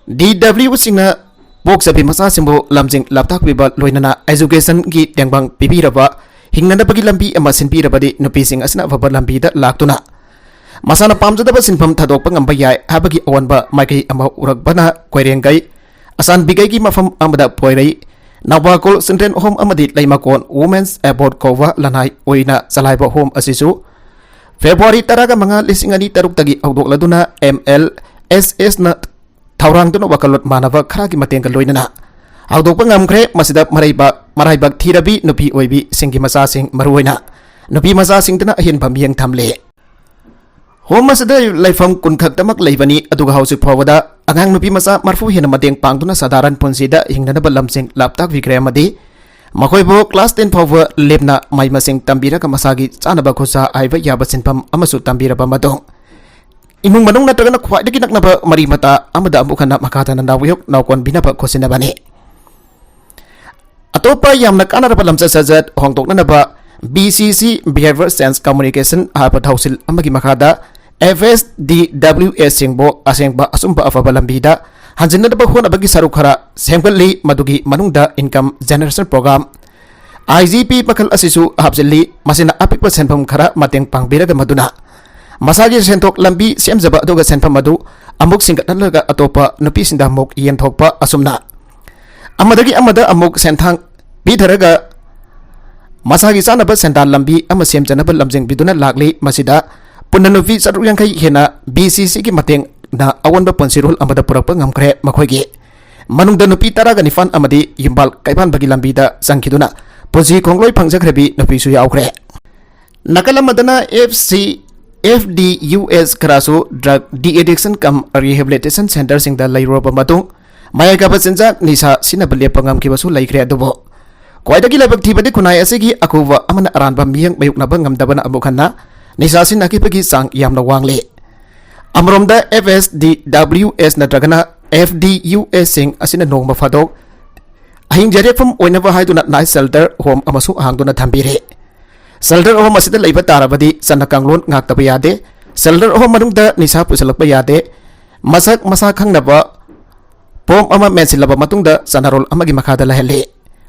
D W ꯁꯤꯡꯅ ꯄꯣꯛꯆꯕꯤ ꯃꯆꯥꯁꯤꯡꯕꯨ ꯂꯝꯖꯤꯡ ꯂꯝꯇꯥꯛꯄꯤꯕ ꯂꯣꯏꯅꯅ education ꯒꯤ ꯇꯦꯡꯕꯥꯡ ꯄꯤꯕꯤꯔꯕ ꯍꯤꯡꯅꯅꯕꯒꯤ ꯂꯝꯕꯤ ꯑꯃ ꯁꯤꯟꯕꯤꯔꯕꯗꯤ ꯅꯨꯄꯤꯁꯤꯡ ꯑꯁꯤꯅ ꯑꯐꯕ ꯂꯝꯕꯤꯗ ꯂꯥꯛꯇꯨꯅ ꯃꯁꯥꯅ ꯄꯥꯝꯖꯗꯕ ꯁꯤꯟꯐꯝ ꯊꯥꯗꯣꯛꯄ ꯉꯝꯕ ꯌꯥꯏ ꯍꯥꯏꯕꯒꯤ ꯑꯑꯣꯟꯕ ꯃꯥꯏꯀꯩ ꯑꯃ ꯎꯔꯛꯄꯅ ꯀꯣꯏꯔꯦꯡꯒꯩ, ꯑꯁꯥꯟꯕꯤꯒꯩꯒꯤ ꯃꯐꯝ ꯑꯃꯗ ꯄꯣꯏꯔꯩ, ꯅꯧꯕꯥꯀꯣꯜ Children Home ꯑꯃꯗꯤ ꯂꯩꯃꯀꯣꯟ Women's Abode ꯀꯧꯕ ꯂꯅꯥꯏ ꯑꯣꯏꯅ ꯆꯂꯥꯏꯕ home ꯑꯁꯤꯁꯨ ꯐꯦꯕ꯭ꯔꯨꯋꯥꯔꯤ ꯇꯔꯥꯒ ꯃꯉꯥ, ꯂꯤꯁꯤꯡ ꯑꯅꯤ ꯇꯔꯨꯛꯇꯒꯤ ꯍꯧꯗꯣꯛꯂꯗꯨꯅ ꯑꯦꯝ ꯑꯦꯜ ꯑꯦꯁ ꯑꯦꯁꯅ ꯊꯧꯔꯥꯡꯗꯨꯅ ꯋꯥꯈꯜꯂꯣꯟ ꯃꯥꯟꯅꯕ ꯈꯔꯒꯤ ꯃꯇꯦꯡꯒ ꯂꯣꯏꯅꯅ ꯍꯧꯗꯣꯛꯄ ꯉꯝꯈ꯭ꯔꯦ꯫ ꯃꯁꯤꯗ ꯃꯔꯩꯕꯥꯛ, ꯃꯔꯥꯏꯕꯥꯛ ꯊꯤꯔꯕꯤ ꯅꯨꯄꯤ ꯑꯣꯏꯕꯤꯁꯤꯡꯒꯤ ꯃꯆꯥꯁꯤꯡ, ꯃꯔꯨꯑꯣꯏꯅ ꯅꯨꯄꯤ ꯃꯆꯥꯁꯤꯡꯗꯅ ꯑꯍꯦꯟꯕ ꯃꯤꯠꯌꯦꯡ ꯊꯝꯂꯤ꯫ ꯍꯣꯝ ꯑꯁꯤꯗ ꯂꯩꯐꯝ ꯀꯨꯟ ꯈꯛꯇꯃꯛ ꯂꯩꯕꯅꯤ, ꯑꯗꯨꯒ ꯍꯧꯖꯤꯛ ꯐꯥꯎꯕꯗ ꯑꯉꯥꯡ ꯅꯨꯄꯤ ꯃꯆꯥ ꯃꯔꯐꯨ ꯍꯦꯟꯅ ꯃꯇꯦꯡ ꯄꯥꯡꯗꯨꯅ ꯁꯥꯗꯥꯔꯟ ꯄꯨꯟꯁꯤꯗ ꯍꯤꯡꯅꯅꯕ ꯂꯝꯁꯤꯡ ꯂꯥꯞꯇꯥꯛꯄꯤꯈ꯭ꯔꯦ ꯑꯃꯗꯤ ꯃꯈꯣꯏꯕꯨ ꯀ꯭ꯂꯥꯁ ꯇꯦꯟ ꯐꯥꯎꯕ ꯂꯦꯞꯅ ꯃꯍꯩ ꯃꯁꯤꯡ ꯇꯝꯕꯤꯔꯒ ꯃꯁꯥꯒꯤ ꯆꯥꯅꯕ ꯈꯨꯠꯁꯥ ꯍꯩꯕ ꯌꯥꯕ ꯁꯤꯟꯐꯝ ꯑꯃꯁꯨ ꯇꯝꯕꯤꯔꯕ ꯃꯇꯨꯡ ꯏꯃꯨꯡ ꯃꯅꯨꯡ ꯅꯠꯇ꯭ꯔꯒꯅ ꯈ꯭ꯋꯥꯏꯗꯒꯤ ꯅꯛꯅꯕ ꯃꯔꯤ ꯃꯇꯥ ꯑꯃꯗ ꯑꯃꯨꯛ ꯍꯟꯅ ꯃꯈꯥ ꯇꯥꯅ ꯅꯥꯎꯌꯣꯛ ꯅꯥꯎꯀꯣꯟꯕꯤꯅꯕ ꯈꯣꯠꯆꯤꯟꯅꯕꯅꯤ꯫ ꯑꯇꯣꯞꯄ ꯌꯥꯝꯅ ꯀꯥꯟꯅꯔꯕ ꯂꯝꯆꯠ ꯁꯥꯖꯠ ꯍꯣꯡꯗꯣꯛꯅꯅꯕ B C C, Behavior Change Communication, ꯍꯥꯏꯕ ꯊꯧꯁꯤꯜ ꯑꯃꯒꯤ ꯃꯈꯥꯗ F S D W S ꯁꯤꯡꯕꯨ ꯑꯁꯦꯡꯕ ꯑꯆꯨꯝꯕ ꯑꯐꯕ ꯂꯝꯕꯤꯗ ꯍꯟꯖꯤꯟꯅꯕ ꯍꯣꯠꯅꯕꯒꯤ ꯁꯔꯨꯛ ꯈꯔ ꯁꯦꯝꯒꯠꯂꯤ꯫ ꯃꯗꯨꯒꯤ ꯃꯅꯨꯡꯗ Income Generation Program, I G P ꯃꯈꯜ ꯑꯁꯤꯁꯨ ꯍꯥꯞꯆꯤꯜꯂꯤ꯫ ꯃꯁꯤꯅ ꯑꯄꯤꯛꯄ ꯁꯦꯟꯐꯝ ꯈꯔ ꯃꯇꯦꯡ ꯄꯥꯡꯕꯤꯔꯒ ꯃꯗꯨꯅ ꯃꯁꯥꯒꯤ ꯁꯦꯟꯊꯣꯛ ꯂꯝꯕꯤ ꯁꯦꯝꯖꯕ, ꯑꯗꯨꯒ ꯁꯦꯟꯐꯝ ꯑꯗꯨ ꯑꯃꯨꯛ ꯁꯤꯡꯒꯠꯍꯜꯂꯒ ꯑꯇꯣꯞꯄ ꯅꯨꯄꯤꯁꯤꯡꯗ ꯑꯃꯨꯛ ꯌꯦꯟꯊꯣꯛꯄ, ꯑꯁꯨꯝꯅ ꯑꯃꯗꯒꯤ ꯑꯃꯗ ꯑꯃꯨꯛ ꯁꯦꯟꯊꯥꯡ ꯄꯤꯊꯔꯒ ꯃꯁꯥꯒꯤ ꯆꯥꯅꯕ ꯁꯦꯟꯗꯥꯟ ꯂꯝꯕꯤ ꯑꯃ ꯁꯦꯝꯖꯅꯕ ꯂꯝꯖꯤꯡꯕꯤꯗꯨꯅ ꯂꯥꯛꯂꯤ꯫ ꯃꯁꯤꯗ ꯄꯨꯟꯅ ꯅꯨꯄꯤ ꯆꯥꯇ꯭ꯔꯨꯛ ꯌꯥꯡꯈꯩ ꯍꯦꯟꯅ B C C ꯒꯤ ꯃꯇꯦꯡꯅ ꯑꯑꯣꯟꯕ ꯄꯨꯟꯁꯤꯔꯣꯜ ꯑꯃꯗ ꯄꯨꯔꯛꯄ ꯉꯝꯈ꯭ꯔꯦ꯫ ꯃꯈꯣꯏꯒꯤ ꯃꯅꯨꯡꯗ ꯅꯨꯄꯤ ꯇꯔꯥꯒ ꯅꯤꯄꯥꯟ ꯑꯃꯗꯤ ꯌꯨꯝꯕꯥꯜ ꯀꯩꯕꯥꯟꯕꯒꯤ ꯂꯝꯕꯤꯗ ꯆꯪꯈꯤꯗꯨꯅ ꯄꯨꯟꯁꯤ ꯈꯣꯡꯂꯣꯏ ꯐꯪꯖꯈ꯭ꯔꯕꯤ ꯅꯨꯄꯤꯁꯨ ꯌꯥꯎꯈ꯭ꯔꯦ꯫ ꯅꯥꯀꯜ ꯑꯃꯗꯅ F C, F D U S ꯈꯔꯁꯨ drug de-addiction cum rehabilitation centreꯁꯤꯡꯗ ꯂꯩꯔꯨꯔꯕ ꯃꯇꯨꯡ ꯃꯌꯥꯏ ꯀꯥꯕ ꯆꯤꯟꯖꯥꯛ ꯅꯤꯁꯥ ꯁꯤꯖꯤꯟꯅꯕ ꯂꯦꯞꯄ ꯉꯝꯈꯤꯕꯁꯨ ꯂꯩꯈ꯭ꯔꯦ꯫ ꯑꯗꯨꯕꯨ ꯈ꯭ꯋꯥꯏꯗꯒꯤ ꯂꯥꯏꯕꯛ ꯊꯤꯕꯗꯤ ꯈꯨꯟꯅꯥꯏ ꯑꯁꯤꯒꯤ ꯑꯈꯨꯕ ꯑꯃꯅ ꯑꯔꯥꯟꯕ ꯃꯤꯠꯌꯦꯡ ꯃꯥꯌꯣꯛꯅꯕ ꯉꯝꯗꯕꯅ ꯑꯃꯨꯛ ꯍꯟꯅ ꯅꯤꯁꯥ ꯁꯤꯖꯤꯟꯅꯈꯤꯕꯒꯤ ꯆꯥꯡ ꯌꯥꯝꯅ ꯋꯥꯡꯂꯤ꯫ ꯑꯃꯔꯣꯝꯗ F S D W S ꯅꯠꯇ꯭ꯔꯒꯅ F D U S ꯁꯤꯡ ꯑꯁꯤꯅ ꯅꯣꯡꯃ ꯐꯥꯗꯣꯛ ꯑꯍꯤꯡ ꯌꯥꯔꯦꯛꯐꯝ ꯑꯣꯏꯅꯕ ꯍꯥꯏꯗꯨꯅ night shelter home ꯑꯃꯁꯨ ꯍꯥꯡꯗꯨꯅ ꯊꯝꯕꯤꯔꯤ꯫ Shelter home ꯑꯁꯤꯗ ꯂꯩꯕ ꯇꯥꯔꯕꯗꯤ ꯆꯠꯅ ꯀꯥꯡꯂꯣꯟ ꯉꯥꯛꯇꯕ ꯌꯥꯗꯦ꯫ Shelter home ꯃꯅꯨꯡꯗ ꯅꯤꯁꯥ ꯄꯨꯁꯤꯜꯂꯛꯄ ꯌꯥꯗꯦ꯫ ꯃꯁꯛ ꯃꯁꯥ ꯈꯪꯅꯕ form ꯑꯃ ꯃꯦꯟꯁꯤꯜꯂꯕ ꯃꯇꯨꯡꯗ ꯆꯠꯅꯔꯣꯜ ꯑꯃꯒꯤ ꯃꯈꯥꯗ ꯂꯩꯍꯜꯂꯤ꯫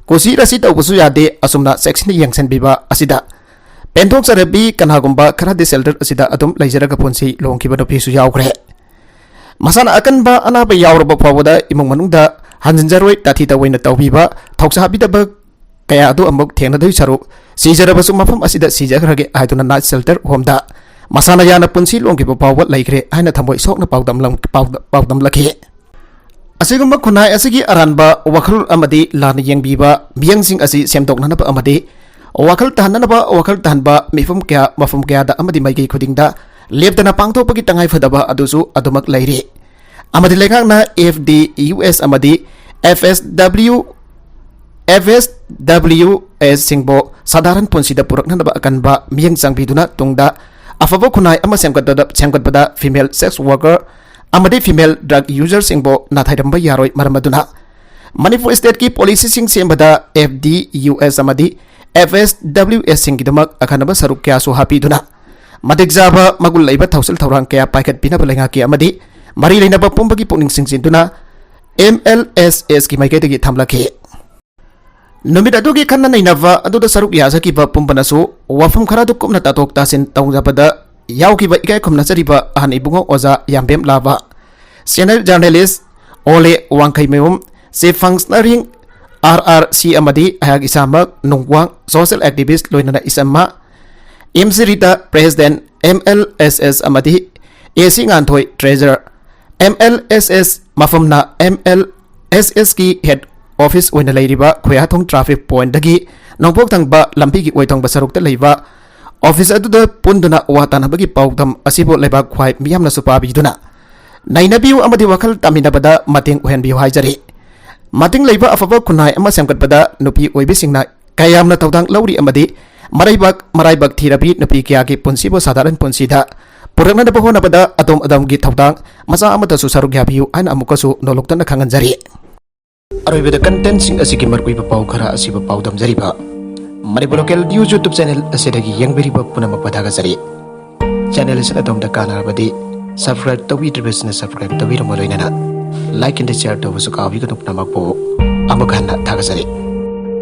ꯀꯨꯁꯤ ꯔꯥꯁꯤ ꯇꯧꯕꯁꯨ ꯌꯥꯗꯦ꯫ ꯑꯁꯨꯝꯅ ꯆꯦꯛꯁꯤꯟꯅ ꯌꯦꯡꯁꯤꯟꯕꯤꯕ ꯑꯁꯤꯗ ꯄꯦꯟꯊꯣꯛꯆꯔꯕꯤ ꯀꯅꯥꯒꯨꯝꯕ ꯈꯔꯗꯤ shelter ꯑꯁꯤꯗ ꯑꯗꯨꯝ ꯂꯩꯖꯔꯒ ꯄꯨꯟꯁꯤ ꯂꯣꯡꯈꯤꯕ ꯅꯨꯄꯤꯁꯨ ꯌꯥꯎꯈ꯭ꯔꯦ꯫ ꯃꯁꯥꯅ ꯑꯀꯟꯕ ꯑꯅꯥꯕ ꯌꯥꯎꯔꯕ ꯐꯥꯎꯕꯗ ꯏꯃꯨꯡ ꯃꯅꯨꯡꯗ ꯍꯟꯖꯤꯟꯖꯔꯣꯏ, ꯇꯥꯊꯤ ꯇꯧꯑꯣꯏꯅ ꯇꯧꯕꯤꯕ, ꯊꯧꯁꯥꯕꯤꯗꯕ ꯀꯌꯥ ꯑꯗꯨ ꯑꯃꯨꯛ ꯊꯦꯡꯅꯗꯣꯏ ꯁꯔꯨꯛ ꯁꯤꯖꯔꯕꯁꯨ ꯃꯐꯝ ꯑꯁꯤꯗ ꯁꯤꯖꯈ꯭ꯔꯒꯦ ꯍꯥꯏꯗꯨꯅ night shelter home ꯗ ꯃꯁꯥꯅ ꯌꯥꯅ ꯄꯨꯟꯁꯤ ꯂꯣꯡꯈꯤꯕ ꯐꯥꯎꯕ ꯂꯩꯈ꯭ꯔꯦ ꯍꯥꯏꯅ ꯊꯃꯣꯏ ꯁꯣꯛꯅ ꯄꯥꯎꯗꯝꯂꯝ-, ꯄꯥꯎꯗ-, ꯄꯥꯎꯗꯝꯂꯛꯈꯤ꯫ ꯑꯁꯤꯒꯨꯝꯕ ꯈꯨꯟꯅꯥꯏ ꯑꯁꯤꯒꯤ ꯑꯔꯥꯟꯕ ꯋꯥꯈꯜ ꯑꯃꯗꯤ ꯂꯥꯟꯅ ꯌꯦꯡꯕꯤꯕ ꯃꯤꯌꯥꯝꯁꯤꯡ ꯑꯁꯤ ꯁꯦꯝꯗꯣꯛꯅꯅꯕ ꯑꯃꯗꯤ ꯋꯥꯈꯜ ꯇꯥꯍꯟꯅꯅꯕ ꯋꯥꯈꯜ ꯇꯥꯍꯟꯕ ꯃꯤꯐꯝ ꯀꯌꯥ, ꯃꯐꯝ ꯀꯌꯥꯗ ꯑꯃꯗꯤ ꯃꯥꯏꯀꯩ ꯈꯨꯗꯤꯡꯗ ꯂꯦꯞꯇꯅ ꯄꯥꯡꯊꯣꯛꯄꯒꯤ ꯇꯉꯥꯏꯐꯗꯕ ꯑꯗꯨꯁꯨ ꯑꯗꯨꯃꯛ ꯂꯩꯔꯤ꯫ ꯑꯃꯗꯤ ꯂꯩꯉꯥꯛꯅ F D U S ꯑꯃꯗꯤ F S W, F S W S ꯁꯤꯡꯕꯨ ꯁꯥꯙꯥꯔꯟ ꯄꯨꯟꯁꯤꯗ ꯄꯨꯔꯛꯅꯅꯕ ꯑꯀꯟꯕ ꯃꯤꯠꯌꯦꯡ ꯆꯪꯕꯤꯗꯨꯅ ꯇꯨꯡꯗ ꯑꯐꯕ ꯈꯨꯟꯅꯥꯏ ꯑꯃ ꯁꯦꯝꯒꯠꯄꯗ, ꯁꯦꯝꯒꯠꯄꯗ female sex worker ꯑꯃꯗꯤ female drug user ꯁꯤꯡꯕꯨ ꯅꯥꯊꯩꯔꯝꯕ ꯌꯥꯔꯣꯏ꯫ ꯃꯔꯝ ꯑꯗꯨꯅ ꯃꯅꯤꯄꯨꯔ state ꯀꯤ policy ꯁꯤꯡ ꯁꯦꯝꯕꯗ F D U S ꯑꯃꯗꯤ F S W S ꯁꯤꯡꯒꯤꯗꯃꯛ ꯑꯈꯟꯅꯕ ꯁꯔꯨꯛ ꯀꯌꯥꯁꯨ ꯍꯥꯞꯄꯤꯗꯨꯅ ꯃꯇꯤꯛ ꯆꯥꯕ ꯃꯒꯨꯟ ꯂꯩꯕ ꯊꯧꯁꯤꯜ ꯊꯧꯔꯥꯡ ꯀꯌꯥ ꯄꯥꯏꯈꯠꯄꯤꯅꯕ ꯂꯩꯉꯥꯛꯀꯤ ꯑꯃꯗꯤ ꯃꯔꯤ ꯂꯩꯅꯕ ꯄꯨꯝꯕꯒꯤ ꯄꯨꯛꯅꯤꯡ ꯆꯤꯡꯁꯤꯟꯗꯨꯅ M L S S ꯀꯤ ꯃꯥꯏꯀꯩꯗꯒꯤ ꯊꯝꯂꯛꯈꯤ꯫ ꯅꯨꯃꯤꯠ ꯑꯗꯨꯒꯤ ꯈꯟꯅ ꯅꯩꯅꯕ ꯑꯗꯨꯗ ꯁꯔꯨꯛ ꯌꯥꯖꯈꯤꯕ ꯄꯨꯝꯕꯅꯁꯨ ꯋꯥꯐꯝ ꯈꯔꯗꯨ ꯀꯨꯞꯅ ꯇꯥꯊꯣꯛ ꯇꯥꯁꯤꯟ ꯇꯧꯖꯕꯗ ꯌꯥꯎꯈꯤꯕ ꯏꯀꯥꯏ ꯈꯨꯝꯅꯖꯔꯤꯕ ꯑꯍꯟ ꯏꯕꯨꯡꯉꯣ ꯑꯣꯖꯥ ꯌꯥꯝꯕꯦꯝ ꯂꯥꯕ, senior journalist ꯑꯣꯂꯦ ꯋꯥꯡꯈꯩꯃꯌꯨꯝ, chief functionary R R C ꯑꯃꯗꯤ ꯑꯩꯍꯥꯛ ꯏꯁꯥꯃꯛ ꯅꯨꯡꯋꯥꯡ social activist ꯂꯣꯏꯅꯅ ꯏꯆꯝꯃ, M C Rita president M L S S ꯑꯃꯗꯤ A C Nganthoi treasurer, M L S S ꯃꯐꯝꯅ M L S S ꯀꯤ head office ꯑꯣꯏꯅ ꯂꯩꯔꯤꯕ ꯈꯨꯌꯥꯊꯣꯡ traffic point ꯗꯒꯤ ꯅꯣꯡꯄꯣꯛ ꯊꯪꯕ ꯂꯝꯕꯤꯒꯤ ꯑꯣꯏꯊꯪꯕ ꯁꯔꯨꯛꯇ ꯂꯩꯕ office ꯑꯗꯨꯗ ꯄꯨꯟꯗꯨꯅ ꯋꯥ ꯇꯥꯅꯕꯒꯤ ꯄꯥꯎꯗꯝ ꯑꯁꯤꯕꯨ ꯂꯩꯕꯥꯛ ꯈ꯭ꯋꯥꯏ ꯃꯤꯌꯥꯝꯅꯁꯨ ꯄꯥꯕꯤꯗꯨꯅ ꯅꯩꯅꯕꯤꯌꯨ ꯑꯃꯗꯤ ꯋꯥꯈꯜ ꯇꯥꯃꯤꯟꯅꯕꯗ ꯃꯇꯦꯡ ꯑꯣꯏꯍꯟꯕꯤꯌꯨ ꯍꯥꯏꯖꯔꯤ꯫ ꯃꯇꯤꯡ ꯂꯩꯕ ꯑꯐꯕ ꯈꯨꯟꯅꯥꯏ ꯑꯃ ꯁꯦꯝꯒꯠꯄꯗ ꯅꯨꯄꯤ ꯑꯣꯏꯕꯤꯁꯤꯡꯅ ꯀꯌꯥꯝꯅ ꯊꯧꯗꯥꯡ ꯂꯧꯔꯤ ꯑꯃꯗꯤ ꯃꯔꯩꯕꯥꯛ, ꯃꯔꯥꯏꯕꯛ ꯊꯤꯔꯕꯤ ꯅꯨꯄꯤ ꯀꯌꯥꯒꯤ ꯄꯨꯟꯁꯤꯕꯨ ꯁꯥꯗꯥꯔꯟ ꯄꯨꯟꯁꯤꯗ ꯄꯨꯔꯛꯅꯅꯕ ꯍꯣꯠꯅꯕꯗ ꯑꯗꯣꯝ ꯑꯗꯣꯝꯒꯤ ꯊꯧꯗꯥꯡ ꯃꯆꯥ ꯑꯃꯠꯇꯁꯨ ꯁꯔꯨꯛ ꯌꯥꯕꯤꯌꯨ ꯍꯥꯏꯅ ꯑꯃꯨꯛꯀꯁꯨ ꯅꯣꯂꯨꯛꯇꯅ ꯈꯪꯍꯟꯖꯔꯤ꯫ ꯑꯔꯣꯏꯕꯗ content ꯁꯤꯡ ꯑꯁꯤꯒꯤ ꯃꯔꯨꯑꯣꯏꯕ ꯄꯥꯎ ꯈꯔ ꯑꯁꯤꯕꯨ ꯄꯥꯎꯗꯝꯖꯔꯤꯕ Manipur local news YouTube channel ꯑꯁꯤꯗꯒꯤ ꯌꯦꯡꯕꯤꯔꯤꯕ ꯄꯨꯝꯅꯃꯛꯄꯨ ꯊꯥꯒꯠꯆꯔꯤ꯫ Channel ꯑꯁꯤꯅ ꯑꯗꯣꯝꯗ ꯀꯥꯟꯅꯔꯕꯗꯤ subscribe ꯇꯧꯕꯤꯗ꯭ꯔꯤꯕꯁꯤꯅ subscribe ꯇꯧꯕꯤꯔꯝꯕ ꯂꯣꯏꯅꯅ like and share ꯇꯧꯕꯁꯨ ꯀꯥꯎꯕꯤꯒꯅꯨ꯫ ꯄꯨꯝꯅꯃꯛꯄꯨ ꯑꯃꯨꯛ ꯍꯟꯅ ꯊꯥꯒꯠꯆꯔꯤ꯫